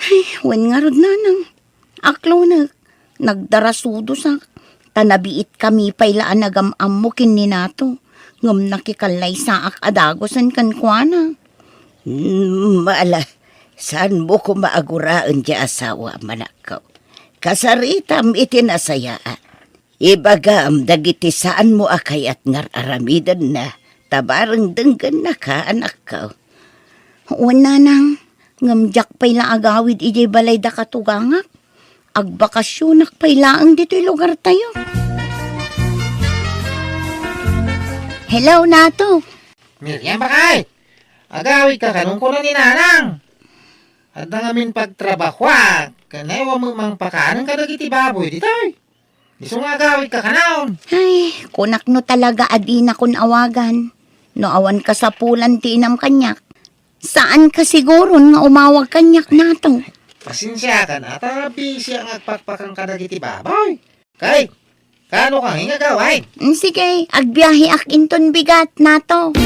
Ay, wen ngarud, nanang. Aklonek, nagdarasudosak, ta nabiitkami pay la a nagam-ammo ken ni Nato, ngem nakikallaysaak a dagusen kenkuana. Hmm, ala, Saanmo koma a guraen ti asawam, anakko. Kasaritam iti nasayaat. Ibagam dagiti saanmo a kayat nga ar-aramidenna, ta bareng denggennaka, anakko. Wen, nanang, ngem diak pay la agawid idiay balay da katugangak. Agbakasionak pay laeng ditoy lugartayo. Hello, Nato. Miriam, bakay! Agawidka kanon, kuna ni Nanang. Adda ngamin pagtrabahoak, ken awan met mangpakanen kadagiti baboy ditoy. Isu nga agawidka kanon. Ay, kunak no talaga a dinakon awagan. No awan kasapulan ti inam kaniak, saanka siguron nga umawag kaniak, Nato. Pasensiakan, a, ta bisiak nga agpakpakan kadagiti baboy. Kay, kaano ka nga agawid? Mm, sige, agbiaheak inton bigat, Nato.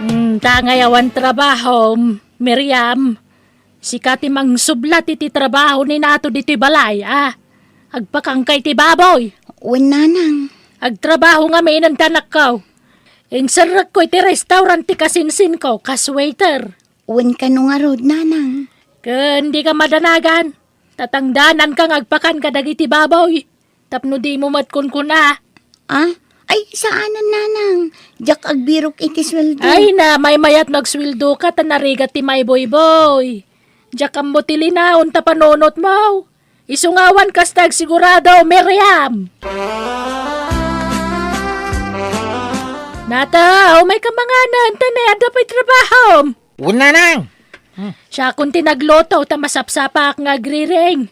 Mm, ta ngay awan trabahom, Miriam. Sika ti mangsublat iti trabaho ni Nato ditoy balay, a? Agpakangka iti baboy. Wen, nanang. Agtrabaho ngamin, anakko. Inserrekko iti restaurant ti kasinsinko kas waiter. Wen, kano ngarud, nanang? Ken dika madanagan. Tatangdananka nga agpakan kadagiti baboy. Tapno dimo met kunkuna. Ah? Ay, saanen, nanang. Diak agbirok iti sueldo. Ay na, maymayat no agsueldoka ta narigat ti maibuybuy. Diak ammo ti linaon ta panunotmo. Isu nga awan kasta agsigurado, Miriam. Nato, umayka manganen, ta ne, adda pay trabahom. Wen, nanang. Siakon ti nagluto ta masapsapaak nga agriring.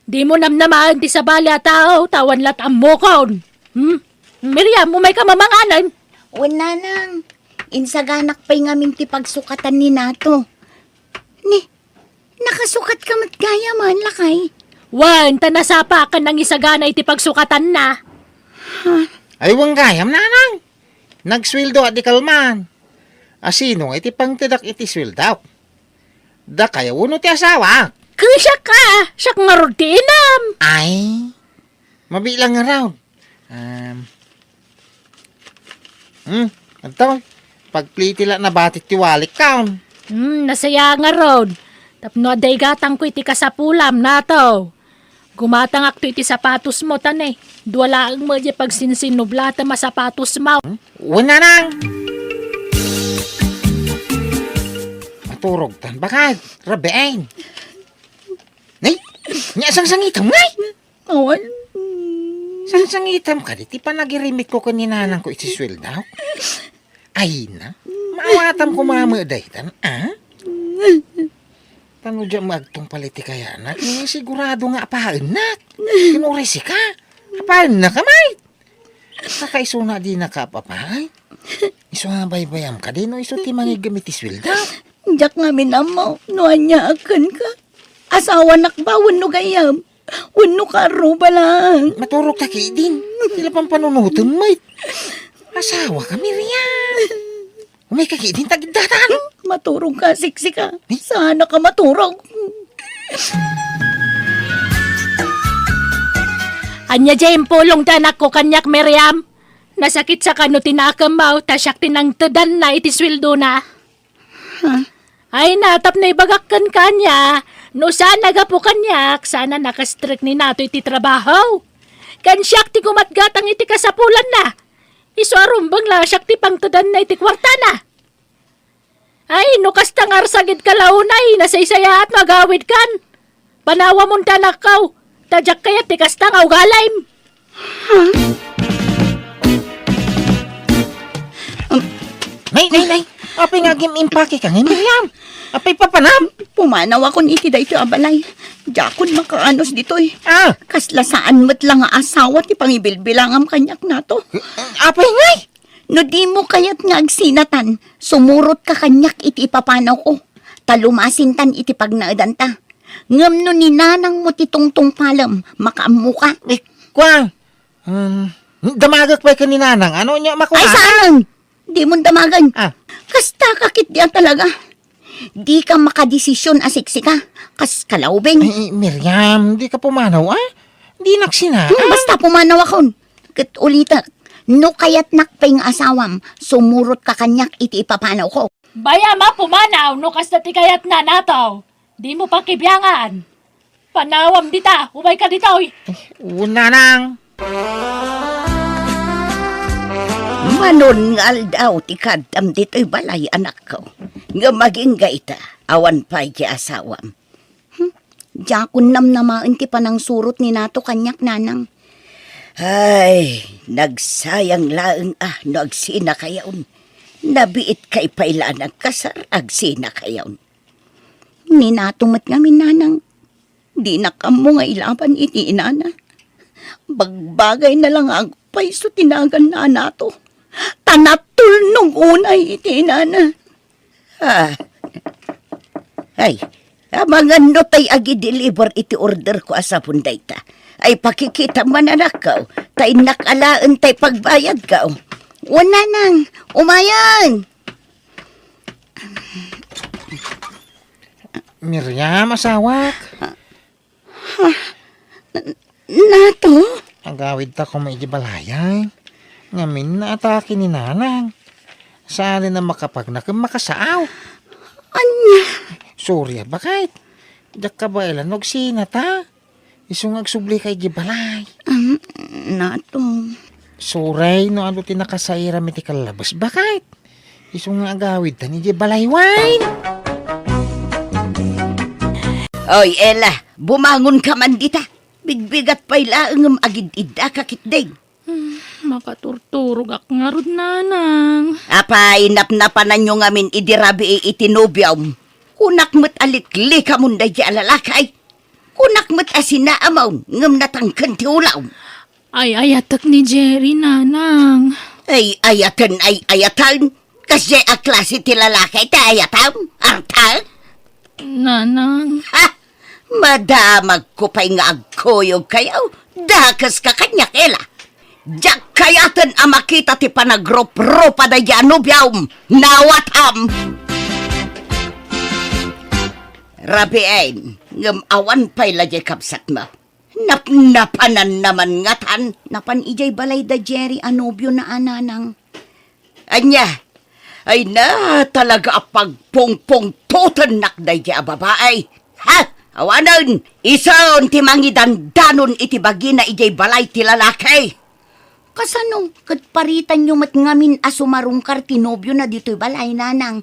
Dimo namnamaen ti sabali a tao, ta awan la't ammokon. Hmm? Miriam, umayka manganen. Wen, nanang. Insaganak pay ngamin ti pagsukatan ni Nato. Ni, nakasukatka met gayam, lakay? Wen, ta nasapaakan nangisagana iti pagsukatanna. Ha? Ay, wen gayam, nanang. Nagsueldoak di kalman. A, sino nga iti pangtedak iti sueldok? Dakayo wenno ti asawak? Ken siak a, siak ngarud ti inam. Ay, mabilang ngarud. Um, hmm, adto. Pagpliti la nabati ti walik kaon. Hmm, nasaya ngarud. Tapno adda igatangko iti kasapulam, Nato. Gumatangakto iti sapatosmo, ta ne, dua laeng met diay pagsinsinublatem a sapatosmo. Hmm? Wen, nanang! Maturogtan, bakay, rabiin. Nay, nia sangsangitam, ngay! Awan. Sangsangitam kadi ti panagirimitko ken ni nanangko iti sueldok? Ay na, maawatam koma met daytan, a? Ta no diak agtungpal iti kayanak, eh, sigurado nga apaennak. Ken uray sika, apaennak a met. Saka isuna dinaka apapaen. Isu a baybayam kadi no isu ti mangiggem iti sueldo. Diak ngamin ammo no ania a kenka. Asawanak ba wenno gayyem? Wenno karruba lang? Maturogka ketdin. Ti la pampanunotem met. Asawaka, Miriam. Umayka ketdin ta agiddatan. Maturogka, siksika. Eh? Saanaka maturog. Ania diay impulong ti anakko kaniak, Miriam? Nasakitsa kano ti nakemmo, ta siak ti nangtedanna iti sueldona. Ha? Ay na, tapno ibagak kenka ania, no saan a gapu kaniak, saan a nakastrek ni Nato iti trabaho. Ken siak ti gumatgatang iti kasapulanna. Isu a rumbeng la siak ti pangtedanna iti kuartana. Ay, no kasta nga arsagidka la unay, nasaysayaat no agawidkan. Panawamon ti anakko, ta diak kayat ti kasta nga ugalim. Ha? Um, nay, nay, nay! Apay nga agim-impakeka ngay, Miriam? Apay papanam? Pumanawakon iti daytoy a balay. Diakon makaanus ditoy. Ah! Kasla saan met la nga asawa ti pangibilbilangam kaniak, Nato. Apay ngay? No dimo kayat nga agsinatan, sumurotka kaniak iti ipapanawko, ta lumasintan iti pagnaedanta. Ngem no ni nanangmo ti tungtungpalem, makaammoka. Eh, kua, um, damagek pay ken ni nanang. Ano nia makuna? Ay, saan? Dimon damagen. Ah. Kasta ka ketdi a talaga. Dika makadesisyon a siksika, kas kalaubing. Ay, Miriam, dika pumanaw, a? Dinak sina, hmm, a? Basta pumanawakon. Ket ulitek, no kayatnak pay nga asawam, sumurotka kaniak iti ipapanawko. Bay-am a pumanaw no kasta ti kayatna, Nato. Dimo pakibiangan. Panawam dita, umayka ditoy. Wen, nanang. Manon nga aldaw ti kaadam ditoy balay, anakko. Ngem agingga ita, awan pay ti asawam. Hmm? Diakon namnamaen ti panangsurot ni Nato kaniak, nanang. Ay, nagsayang laeng a no agsinakayon. Nabiitkay pay la a nagkasar, agsinakayon. Ni Nato met ngamin, nanang, dinak ammo nga ilaban iti inana. Bagbagayna la nga agpayso ti naganna a Nato. Ta natulnog unay iti inana. Ah. Ay, amangan no tay agi-deliver iti orderko a sabon dayta. Ay, pakikitam man, anakko, ta innak alaen tay pagbayadko. Wen, nanang, umayen! Miriam, asawak. Ha? N-, Nato? Agawidta koma iti balay, ay. Ngamin naatake ni nanang. Saanen a makapagna ken makasaaw. Ania? Sorry a baket. Diak kabaelan no agsinata. Isu nga agsublika iti balay. Um, Nato. Sorry no adu ti nakasairam iti kallabes, baket. Isu nga agawidtan iti balay, wen. Oy, Ella, bumangonka man dita. Bigbigat pay laeng ngem agid-iddaka ketdin. Hmm, makaturturogak ngarud, nanang. Apay, napnapananyo ngamin idi rabii iti nobiom? Kunak met a liklikamon daydi a lalaki. Kunak met a sinaamon ngem natangken ti ulom. Ay-ayatek ni Jerry, nanang. Ay-ayaten, ay-ayaten. Kasdiay a klase ti lalaki ti ayatam? Artak? Nanang. Ha! Madamagko pay nga agkuyogkayo. Dakeska kaniak, Ella. Diak kayaten a makita ti panagrupropa daydi a nobiom. Nawatam! Rabiin, ngem awan pay la diay kabsatmo. Napnapananna man ngatan. Napan idiay balay da Jerry a nobiona a nanang. Ania? Ay na, talaga a pagpungpungtotennak daydi a babai. Ha? Awanen, isun ti mangidandanon iti bagina idiay balay ti lalaki. Kasano ket paritanyo met ngamin a sumarungkar ti nobiona ditoy balay, nanang?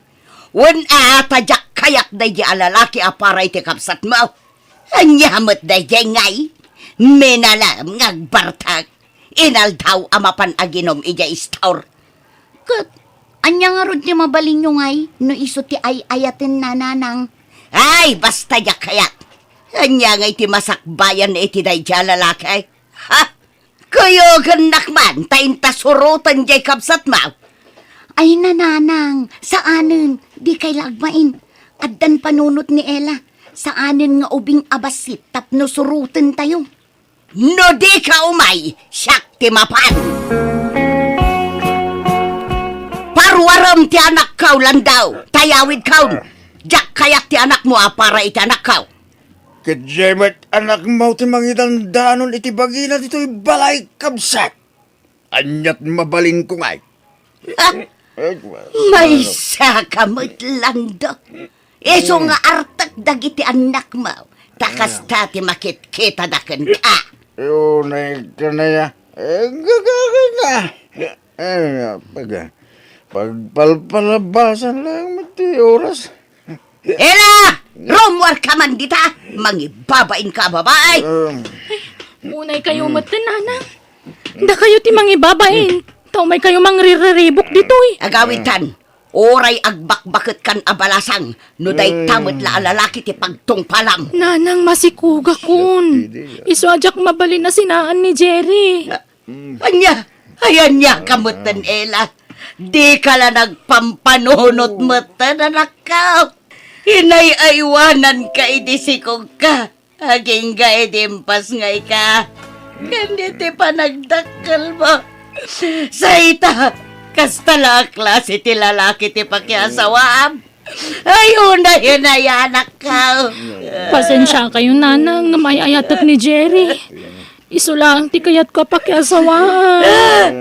Wen a, ta diak kayat daydi a lalaki a para iti kabsatmo. Ania met daydiay ngay? Minalem nga agbartek. Inaldaw a mapan aginom idiay istor. Ket ania ngarud ti mabalinyo ngay no isu ti ay-ayatenna, nanang? Ay, basta diak kayat. Ania ngay ti masakbayan iti daydiay a lalaki? Ha? Kuyogennak man ta inta suroten diay kabsatmo. Ay, nanang, saanen, dikay la agbain. Addan panunot ni Ella. Saanen nga ubing a bassit tapno surotentayo. No dika umay, siak ti mapan. Paruarem ti anakko, Landau, ta yawidkon. Diak kayat ti anakmo a para iti anakko. Ket diay met anakmo ti mangidandanon iti bagina ditoy balay, kabsat. Aniat mabalinko ngay? Ha? Maysaka met, Lando. Isu nga artek dagiti annakmo. Ta kasta ti makitkitadaken ka. Unay kanaya. Eh, gagagana. Eh, pag-, pagpalpalabasan lang ti oras. Ella! Rummuarka man dita! Mangibabain ka, babae! Um. Ay, unay kayo met, nanang. Dakayo ti mangibabain. Ta umay kayo mangrirriribok ditoy. Agawitan, uray agbakbaketkan a balasang no dayta met la a lalaki ti pagtungpalam. Nanang, masikugakon. Isu a diak mabalin a sinaan ni Jerry. Ania? Ay, ania ka metten, Ella? Dika la nagpampanunot metten, anakko. Inay-aywananka idi sikogka. Agingga idi impas nga ika. Ken iti panagdakkelmo. Sayta, kasta la a klase ti lalaki ti pakiasawaam. Ay, unay, unay, anakko. Pasensiakayo, nanang, ngem ay-ayatek ni Jerry. Isu laeng ti kayatko a pakiasawaan.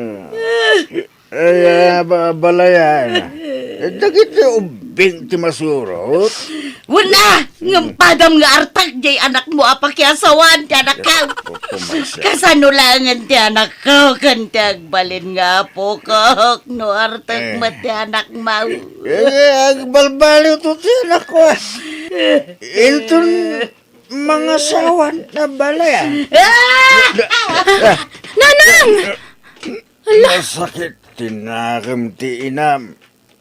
Ay, ah, ba-, balay, ah. Dagiti ubbing ti masurot. Wala! Ngem padam nga artek jay anakmo a pakiasawaan ti anakko. Kasano laengen ti anakko ken ti agbalin nga apokok no artek met ti anakmo? Eh, agbalbaliw to ti anakko, ah. Inton mangasawa na balay, ah. Ah! Nanang! Ala! Masakit ti nakem ti inam.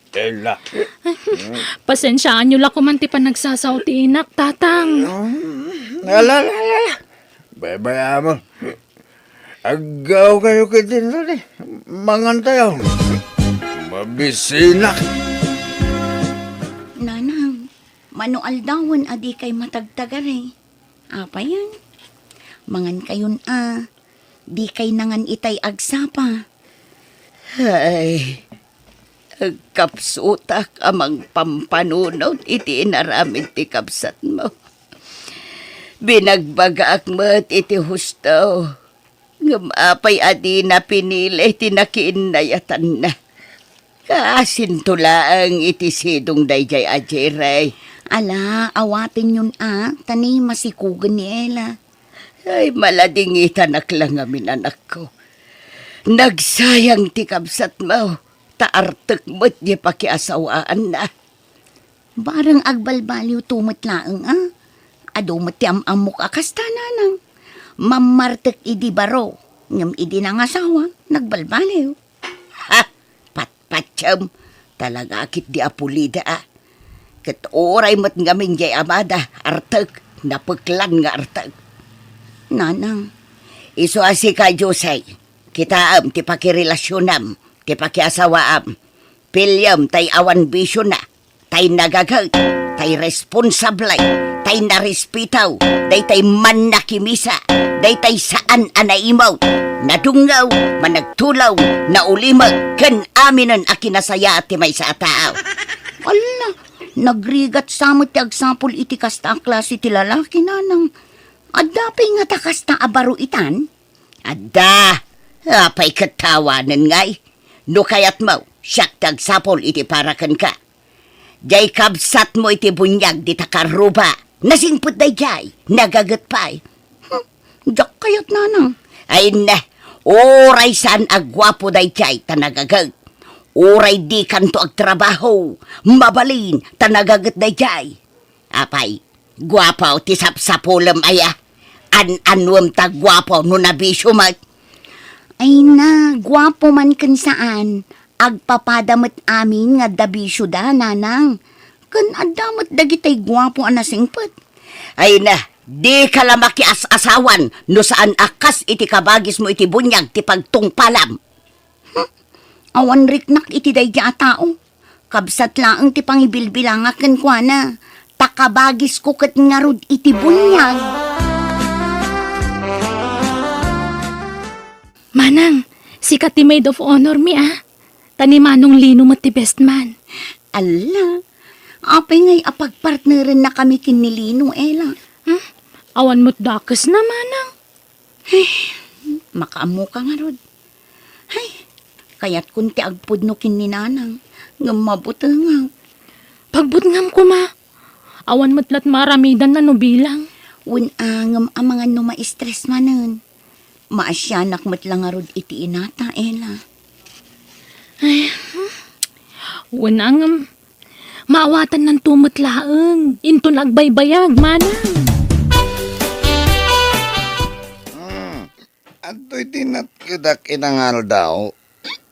Ella. Pasensiaanyo la koman ti panagsasao ti inak, Tatang. Mm, ala, ala, ala. Baybay-am. Aggaw kayo ket dinto ni. Mangantayo. Mabisinak. Nanang, mano aldawen a dikay matagtagari. Apayen? Mangan kayon a, dikay nangan itay agsapa. Ay, agkapsutak a mangpampanunot iti inaramid ti kabsatmo. Binagbagaak met iti husto. Ngem apay a dina pinili ti nakiinnayatanna? Kaasinto laeng iti sidong daydiay a Jerry. Ala, awatenyon a, ta ni masikugen ni Ella. Ay, maladingitanak la ngamin, anakko. Nagsayang ti kabsatmo, ta artek met ti pakiasawaanna. Bareng agbalbaliwto met laeng a. Adu met ti am-ammok a kasta, nanang. Mammartek idi baro, ngem idi nangasawa, nagbalbaliw. Ha! Patpatiem, talaga ketdi a pulida a. Ket uray met ngamin jay amada, artek, napeklan nga artek. Nanang, isu a sika, Jose, kitaem ti pakirelasionam, ti pakiasawaam. Piliem tay awan bisiona, tay nagaget, tay responsable, tay narespetaw, daytay mannakimisa, daytay saan a naimut, nadungngaw, managtulaw, naulimek, ken aminen a kinasayaat ti maysa a tao. Ala, nagrigat sa met ti agsapul iti kasta a klase ti lalaki, nanang. Adda pay ngata kasta a baro itan? Adda! Apay ket ta awanen ngay? No kayatmo, siak ti agsapul iti para kenka. Jay kabsatmo iti buniag dita karruba. Nasingpet dayjay, nagaget pay. Hmm, diak kayat, nanang. Ay ne, uray saan a guapo dayjay ta nagaget. Uray dikanto agtrabaho, mabalin ta nagaget dayjay. Apay, guapo ti sapsapulem aya? An-anuem ta guapo no nabisio met? Ay na, guapo man ken saan, agpapada met amin nga adda bisioda, nanang. Ken adda met dagitay guapo a nasingpet. Ay na, dika la makias-asawan no saan a kas iti kabagismo iti buniag ti pagtungpalam. Hmm, awan riknak iti daydi a tao. Kabsat laeng ti pangibilbilangak kenkuana, ta kabagisko ket ngarud iti buniag. Manang, sika ti maid of honor mi, a. Ta ni Manong Lino met ti best man. Alla, apay ngay a pagpartnerennakami ken ni Lino, Ella? Hmm? Awan met dakesna, Manang. Ay, makaammoka ngarud. Ay, kayatkon ti agpudno ken ni Nanang, ngem mabutengak. Pagbutngam koma. Awan met lat maaramidanna no bilang. Wen a, ngem amangan no ma-stress manen. Maasianak met la ngarud iti inata, Ella. Ay, hmm. Wen a, ngem maawatannanto met laeng. Inton agbaybayag, Manang. Hmm. Adtoy ti natkedak ita nga aldaw,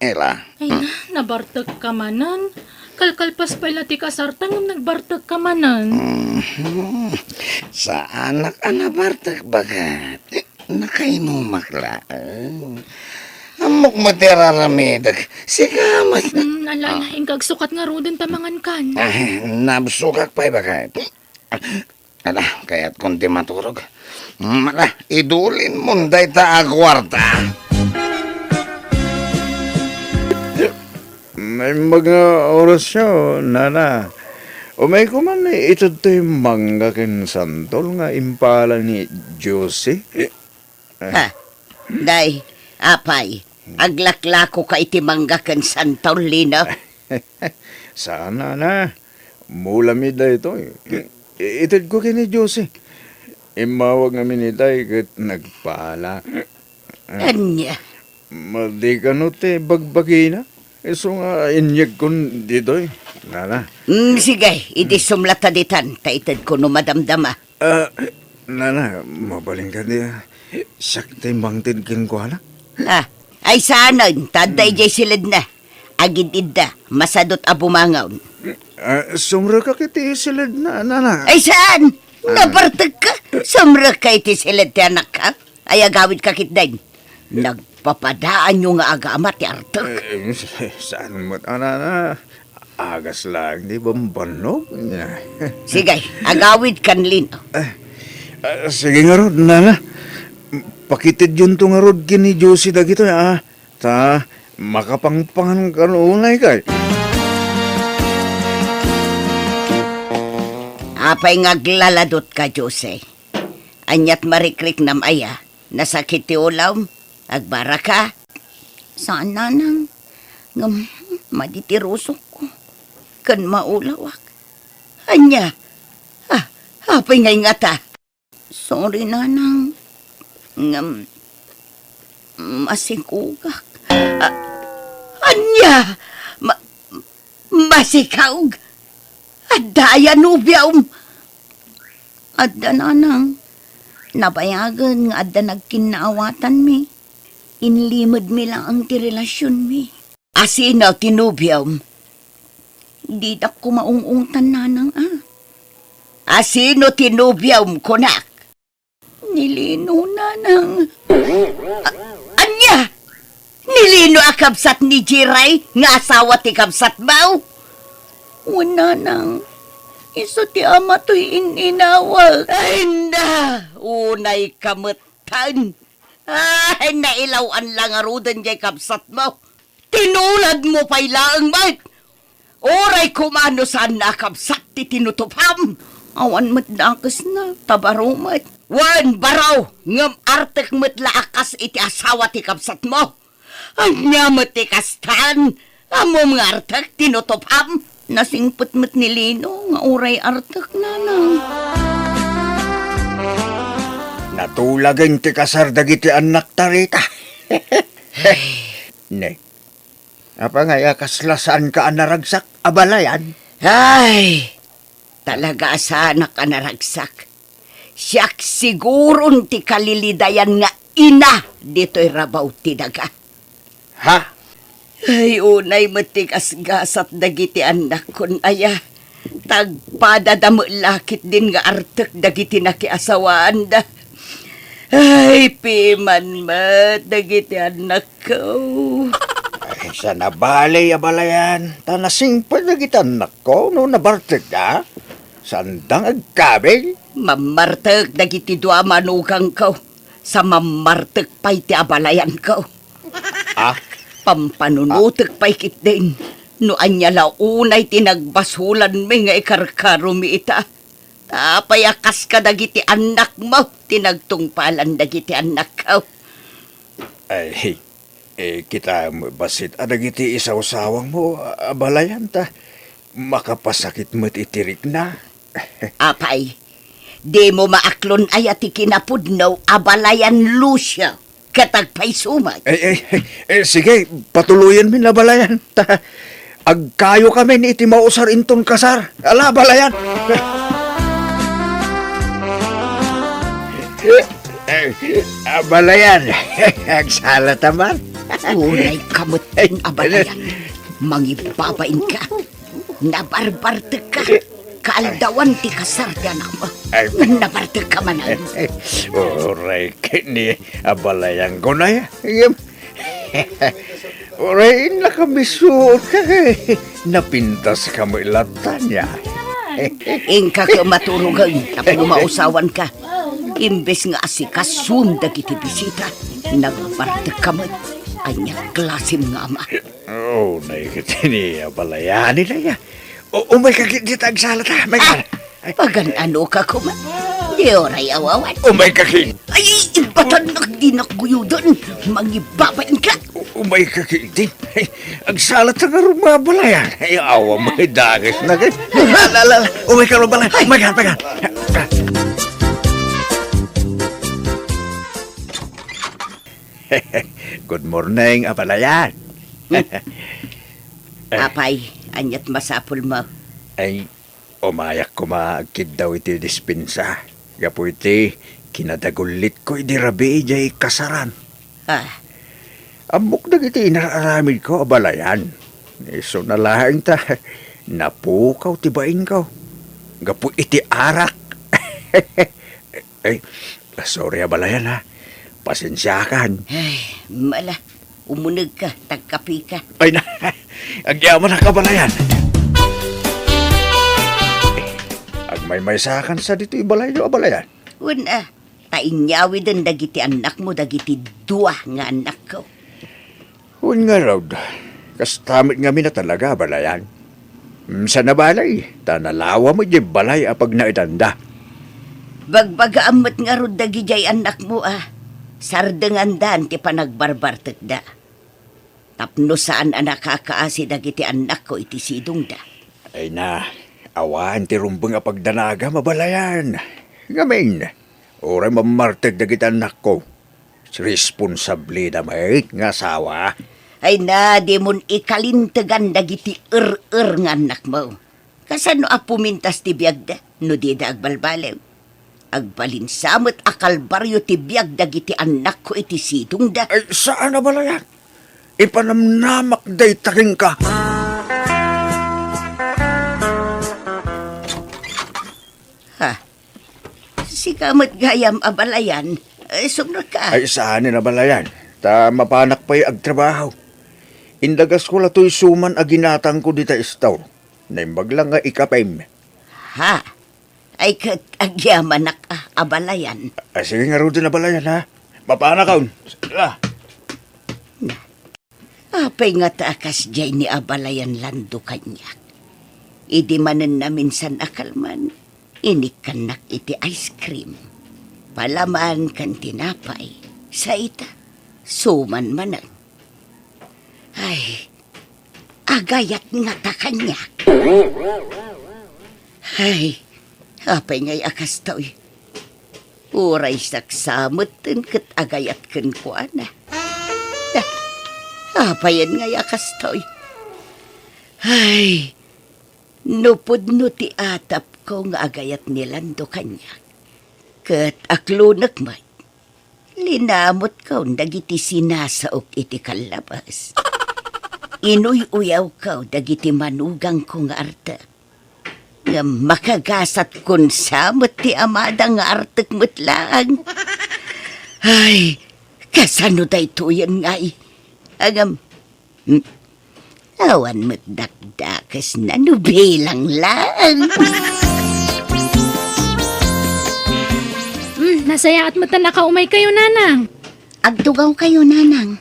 Ella. Ay na, nabartekka manen. Kalkalpas pay la ti kasarta ngem nagbartekka manen. Mhm. Saanak a nabartek, baket. Nakainumak laeng. Ammok met ti ar-aramidek. Sika met. Hmm, ala, ala, inka agsukat ngaruden ta mangankan. Ah, nabsogak pay, baket. Ala, kayatkon ti maturog. Mm, ala, idulinmon dayta a kuarta. Naimbag nga orasyo, nana. Umayko man ited toy mangga ken santol nga impala ni Josie. Ha? Day, apay, aglaklakoka iti mangga ken santol, Lino? Saan, nana. Mulami daytoy. I-, itedko ken ni Josie. Immawag ngamin itay ket nagpala. Ania? Madi kano ti bagbagina? Isu nga inyegkon ditoy, nana. Mm, sige, idi sumlata ditan, ta itedko no madamdama. Ah, nana, mabalin kadi, ah. Siak ti mangted kenkuana. Ah, ay saanen, ta adda idiay siledna. Agid-idda, masadut a bumangaw. Ah, sumrekak iti siledna, nana. Ay saan? Ah. Nabartekka? Sumrekka iti siled ti anakka? Ay agawidka ketdin. Nagpapadaanyo nga agama ti artek. Eh, saan met, nana? Agas laeng ti bambannog. Sige, agawidkan, Lino. Eh, ah, sige ngarud, nana. Pakitedyonto ngarud ken ni Josie dagitoy, ah. Ta, makapangpangan kano unay kay. Apay nga aglaladutka, Josie? Aniat marikriknam aya? Nasakit ti ulawm? Agbaraka? Saan, nanang. Ngem, madi ti rusokko. Ken maulawak. Ania? Ah, apay nga ingata? Sorry, nanang. Ngem, masikugak. Ah, ania? Ma-, Masikaog? Adda aya nobiom? Adda, nanang. Nabayagen nga adda nagkinnaawatanmi. Inlimedmi laeng ti relasionmi. Asino ti nobiom? Didak koma ung-ungtan, nanang, a. Asino ti nobiom, kunak? Ni Lino, nanang. A-, ania? Ni Lino a kabsat ni Jiray nga asawa ti kabsatmo? Wen, nanang. Isu ti ama toy in-inawak. Ay, na! Unayka metten. Ay, nailaw-an la ngaruden jay kabsatmo. Tinuladmo pay laeng met. Uray koma no saanna a kabsat ti tinutupam. Awan met dakesna, ta baro met. Wen, baro, ngem artek met la a kas iti asawa ti kabsatmo. Ania met ti kastan? Ammom nga artek tinutupam? Nasingpet met ni Lino nga uray artek, nanang. Natulagen ti kasar dagiti annakta, Rita. Ne, apay nga aya kasla saanka a naragsak, abalayan? Ay, talaga a saanak a naragsak. Siak siguron ti kalilidayan nga ina ditoy rabaw ti daga. Ha? Ay, unay met ti gasgasat dagiti annakkon aya. Tagpadada met la ketdin nga artek dagiti nakiasawaanda. Ay, piman met dagiti annakko. Ay, sa nabali, abalayan, ta nasingpet dagiti annakko no nabartekda. Saanda nga agkabil? Mammartek dagiti dua a manugangko, sa mammartek pay ti abalayanko. Ah? Pampanunotek pay ketdin no ania la unay ti nagbasolanmi nga ikarkaromi ita. Ta apay a kas kadagiti annakmo ti nagtungpalan dagiti annakko? Ay, eh, kita met bassit a dagiti isawsawangmo, abalayan, ta makapasakit met iti rikna. Apay, dimo maaklon aya ti kinapudno, abalayan Lucio, ket agpayso met? Eh, eh, eh, eh, sige, patuloyenmi, abalayan, ta agkayokamin iti mausar inton kasar. Ala, abalayan. Eh, abalayan. Agsalata man. Unayka met, abalayan. Mangibbabainka. Nabarbartekka. Kaaldawan ti kasar ti anakmo. Ay. Nabartekka manen. Uray ket ni abalayanko na ya. Uray, nakabisuotka ket napintaska met latta nia. Inka ket maturogen tapno mausawanka. Imbes nga asikasuem dagiti bisita, nagbartekka met. Ania klasem nga ama? Unay ket ni abalayan, Rita. U-, umayka ket dita, agsalata. Mayka. Ah, pagan-anoka koma? Ti uray awawan. Umay ka ken. Ay, ibatannak dinak guyuden. Mangibabain ka. U-, umay ka ken, di. Ay, agsala ta ngarud nga abalayan. Ay, awa, may dakes na ken. Ala, ala, ala. Umay ka, abalayan. Umay ka, umay ka. Good morning, abalayan. Apay, aniat masapulmo? Ay, umayak koma agkiddaw iti dispensa. Gapu iti kinadagullitko idi rabii jay kasaran. Ah. Ammok dagiti inar-aramidko, abalayan. Isuna laeng ta napukaw ti bainko. Gapu iti arak. Ay, sorry, abalayan, ha. Pasensiakan. Ay, mala. Umunegka, tagkapika. Ay na, agyamanak, abalayan. Agmaymaysakan sa ditoy balayyo, abalayan. Wen a, ta inyawiden dagiti annakmo dagiti dua nga annakko. Wen ngarud, kasta met ngamin a talaga, abalayan. Mm, saan a balay, ta nalawa met diay balay a pagnaedanda. Bagbagaam met ngarud dagidiay annakmo a sardengandan ti panagbarbartekda. Tapno saan a nakakaasi dagiti annakko iti sidongda. Ay na, awan ti rumbeng a pagdanagam, abalayan. Ngamin, uray mammartek dagiti annakko, responsableda met nga asawa. Ay na, dimon ikalintegan dagiti er-er nga annakmo. Kasano a pumintas ti biagda no dida agbalbaliw? Agbalin sa met a kalbario ti biag dagiti annakko iti sidongda. Ay, saan a balayan. Ipanamnamak dayta kenka. Ha? Sika met gayam, abalayan. Eh, sumrekka. Ay, saan a balayan. Ta mapanak pay agtrabaho. Indagasko la toy suman a ginatangko dita store. Naimbag lang nga ikapem. Ha? Ay, ket agyamanak a, abalayan. Ah, sige ngaruden, abalayan, ha? Mapanakon. Sala. Na, apay ngata a kasdiay ni abalayan Lando kaniak? Idi manen naminsan a kalman, inikkannak iti ice cream. Palaman ken tinapay. Sa ita, suman manen. Ay, agayat ngata kaniak. Ay, apay ngay a kastoy? Uray saksa metten ket agayat kenkuana. Ah, apayen ngay a kastoy? Ay, no pudno ti atapko nga agayat ni Lando kaniak, ket aklonek met. Linamutkon dagiti sinasaok iti kallabas. Inuy-uyawko dagiti manugangko nga artek. Ngem makagasatkon sa met ti amada nga artek met laeng. Ay, kasano daytoyen ngay? Ngem, hmm, awan met dakdakesna no bilang laeng. Hmm, nasayaat met a nakaumaykayo, Nanang. Agtugawkayo, Nanang.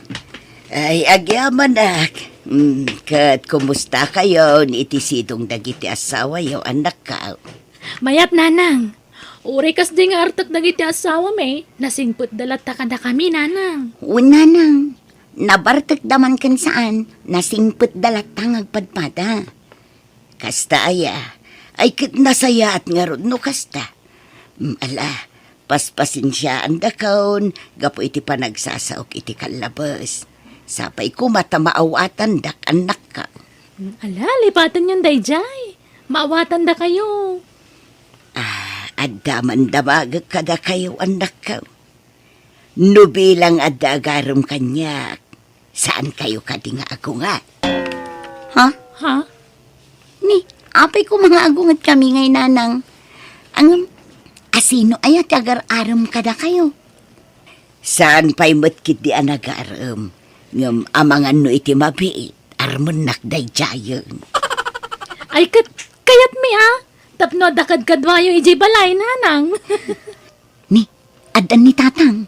Ay, agyamanak. Hmm, ket kumustakayon iti sidong dagiti asawayo, annakko? Mayat, Nanang. Uray kasdi nga artek dagiti asawami, nasingpetda latta kadakami, Nanang. Wen, Nanang. Nabartekda man ken saan, nasingpetda latta nga agpadpada. Kasta aya, ay ket nasayaat ngarud no kasta. Mm, ala, paspasensiaandakon gapu iti panagsasaok iti kallabes. Sapay koma ta maawatandak, annakko. Mm, ala, lipatenyon daydiay. Maawatandakayo. Ah, adda man damagek kadakayo, annakko. No bilang adda agarem kaniak, saankayo kadi nga agunget? Ha? Ha? Ni, apay koma nga agungetkami ngay, Nanang? Ngem, asino aya ti agar-arem kadakayo? Saan pay met ketdi a nagarem, ngem amangan no iti mabiit, armennak daydiayen. Ay, ket, kayatmi a, tapno adda kadkaduayo idiay balay, Nanang. Ni, addan ni Tatang.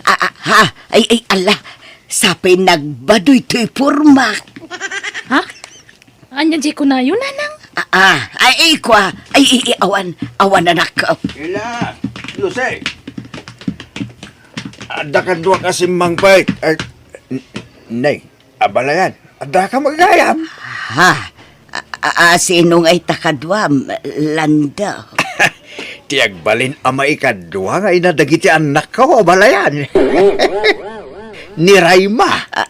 Ah, ah, ha? Ay, ay, ala. Sapay nagbadoy toy pormak. Ha? Ania diay kunayo, Nanang? Ah, ah, ay, ikua. Ay, i-, i-, awan, awan, anak ko. Ila, Jose. Adda kaduak a simmangpet. Ay, n-, nay, abalayan. Adda ka magayam. Ha? A, a, a, sino nga ita kaduam, Lando? Ti agbalin a maikadua nga ina dagiti annak ko, abalayan. Ni Raima. Ah,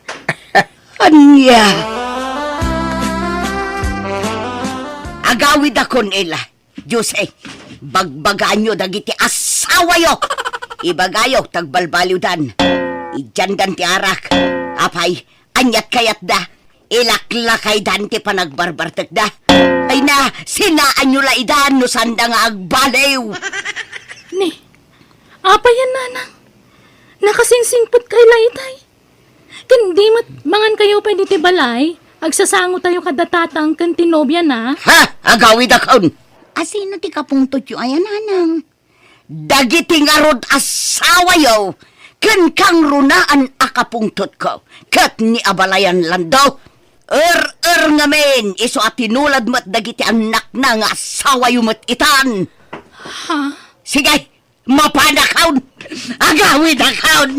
ania? Agawidakon, ila. Jose, bagbagaanyo dagiti asawayo. Ibagayo, tagbalbaliwdan. Idiandan ti arak. Apay, aniat kayatda? Ilaklakaydan ti panagbarbartekda. Ay na, sinaanyo la idan no sanda nga agbaliw. Ni, apay yan, nanang? Nakasingsingpet kay la itay. Ken di met mangan kayo pay diti balay, agsasango tayo kada tatang ken ti nobia na. Ha? Agawidakon! Asino ti kapungtotyo aya, nanang? Dagiti ngarud asawayo ken kangrunaan a kapungtotko ket ni abalayan Lando. Er-er ngamin isu a tinulad met dagiti annakna nga asawayo met itan. Ha? Sige, mapanakon! Agawidakon!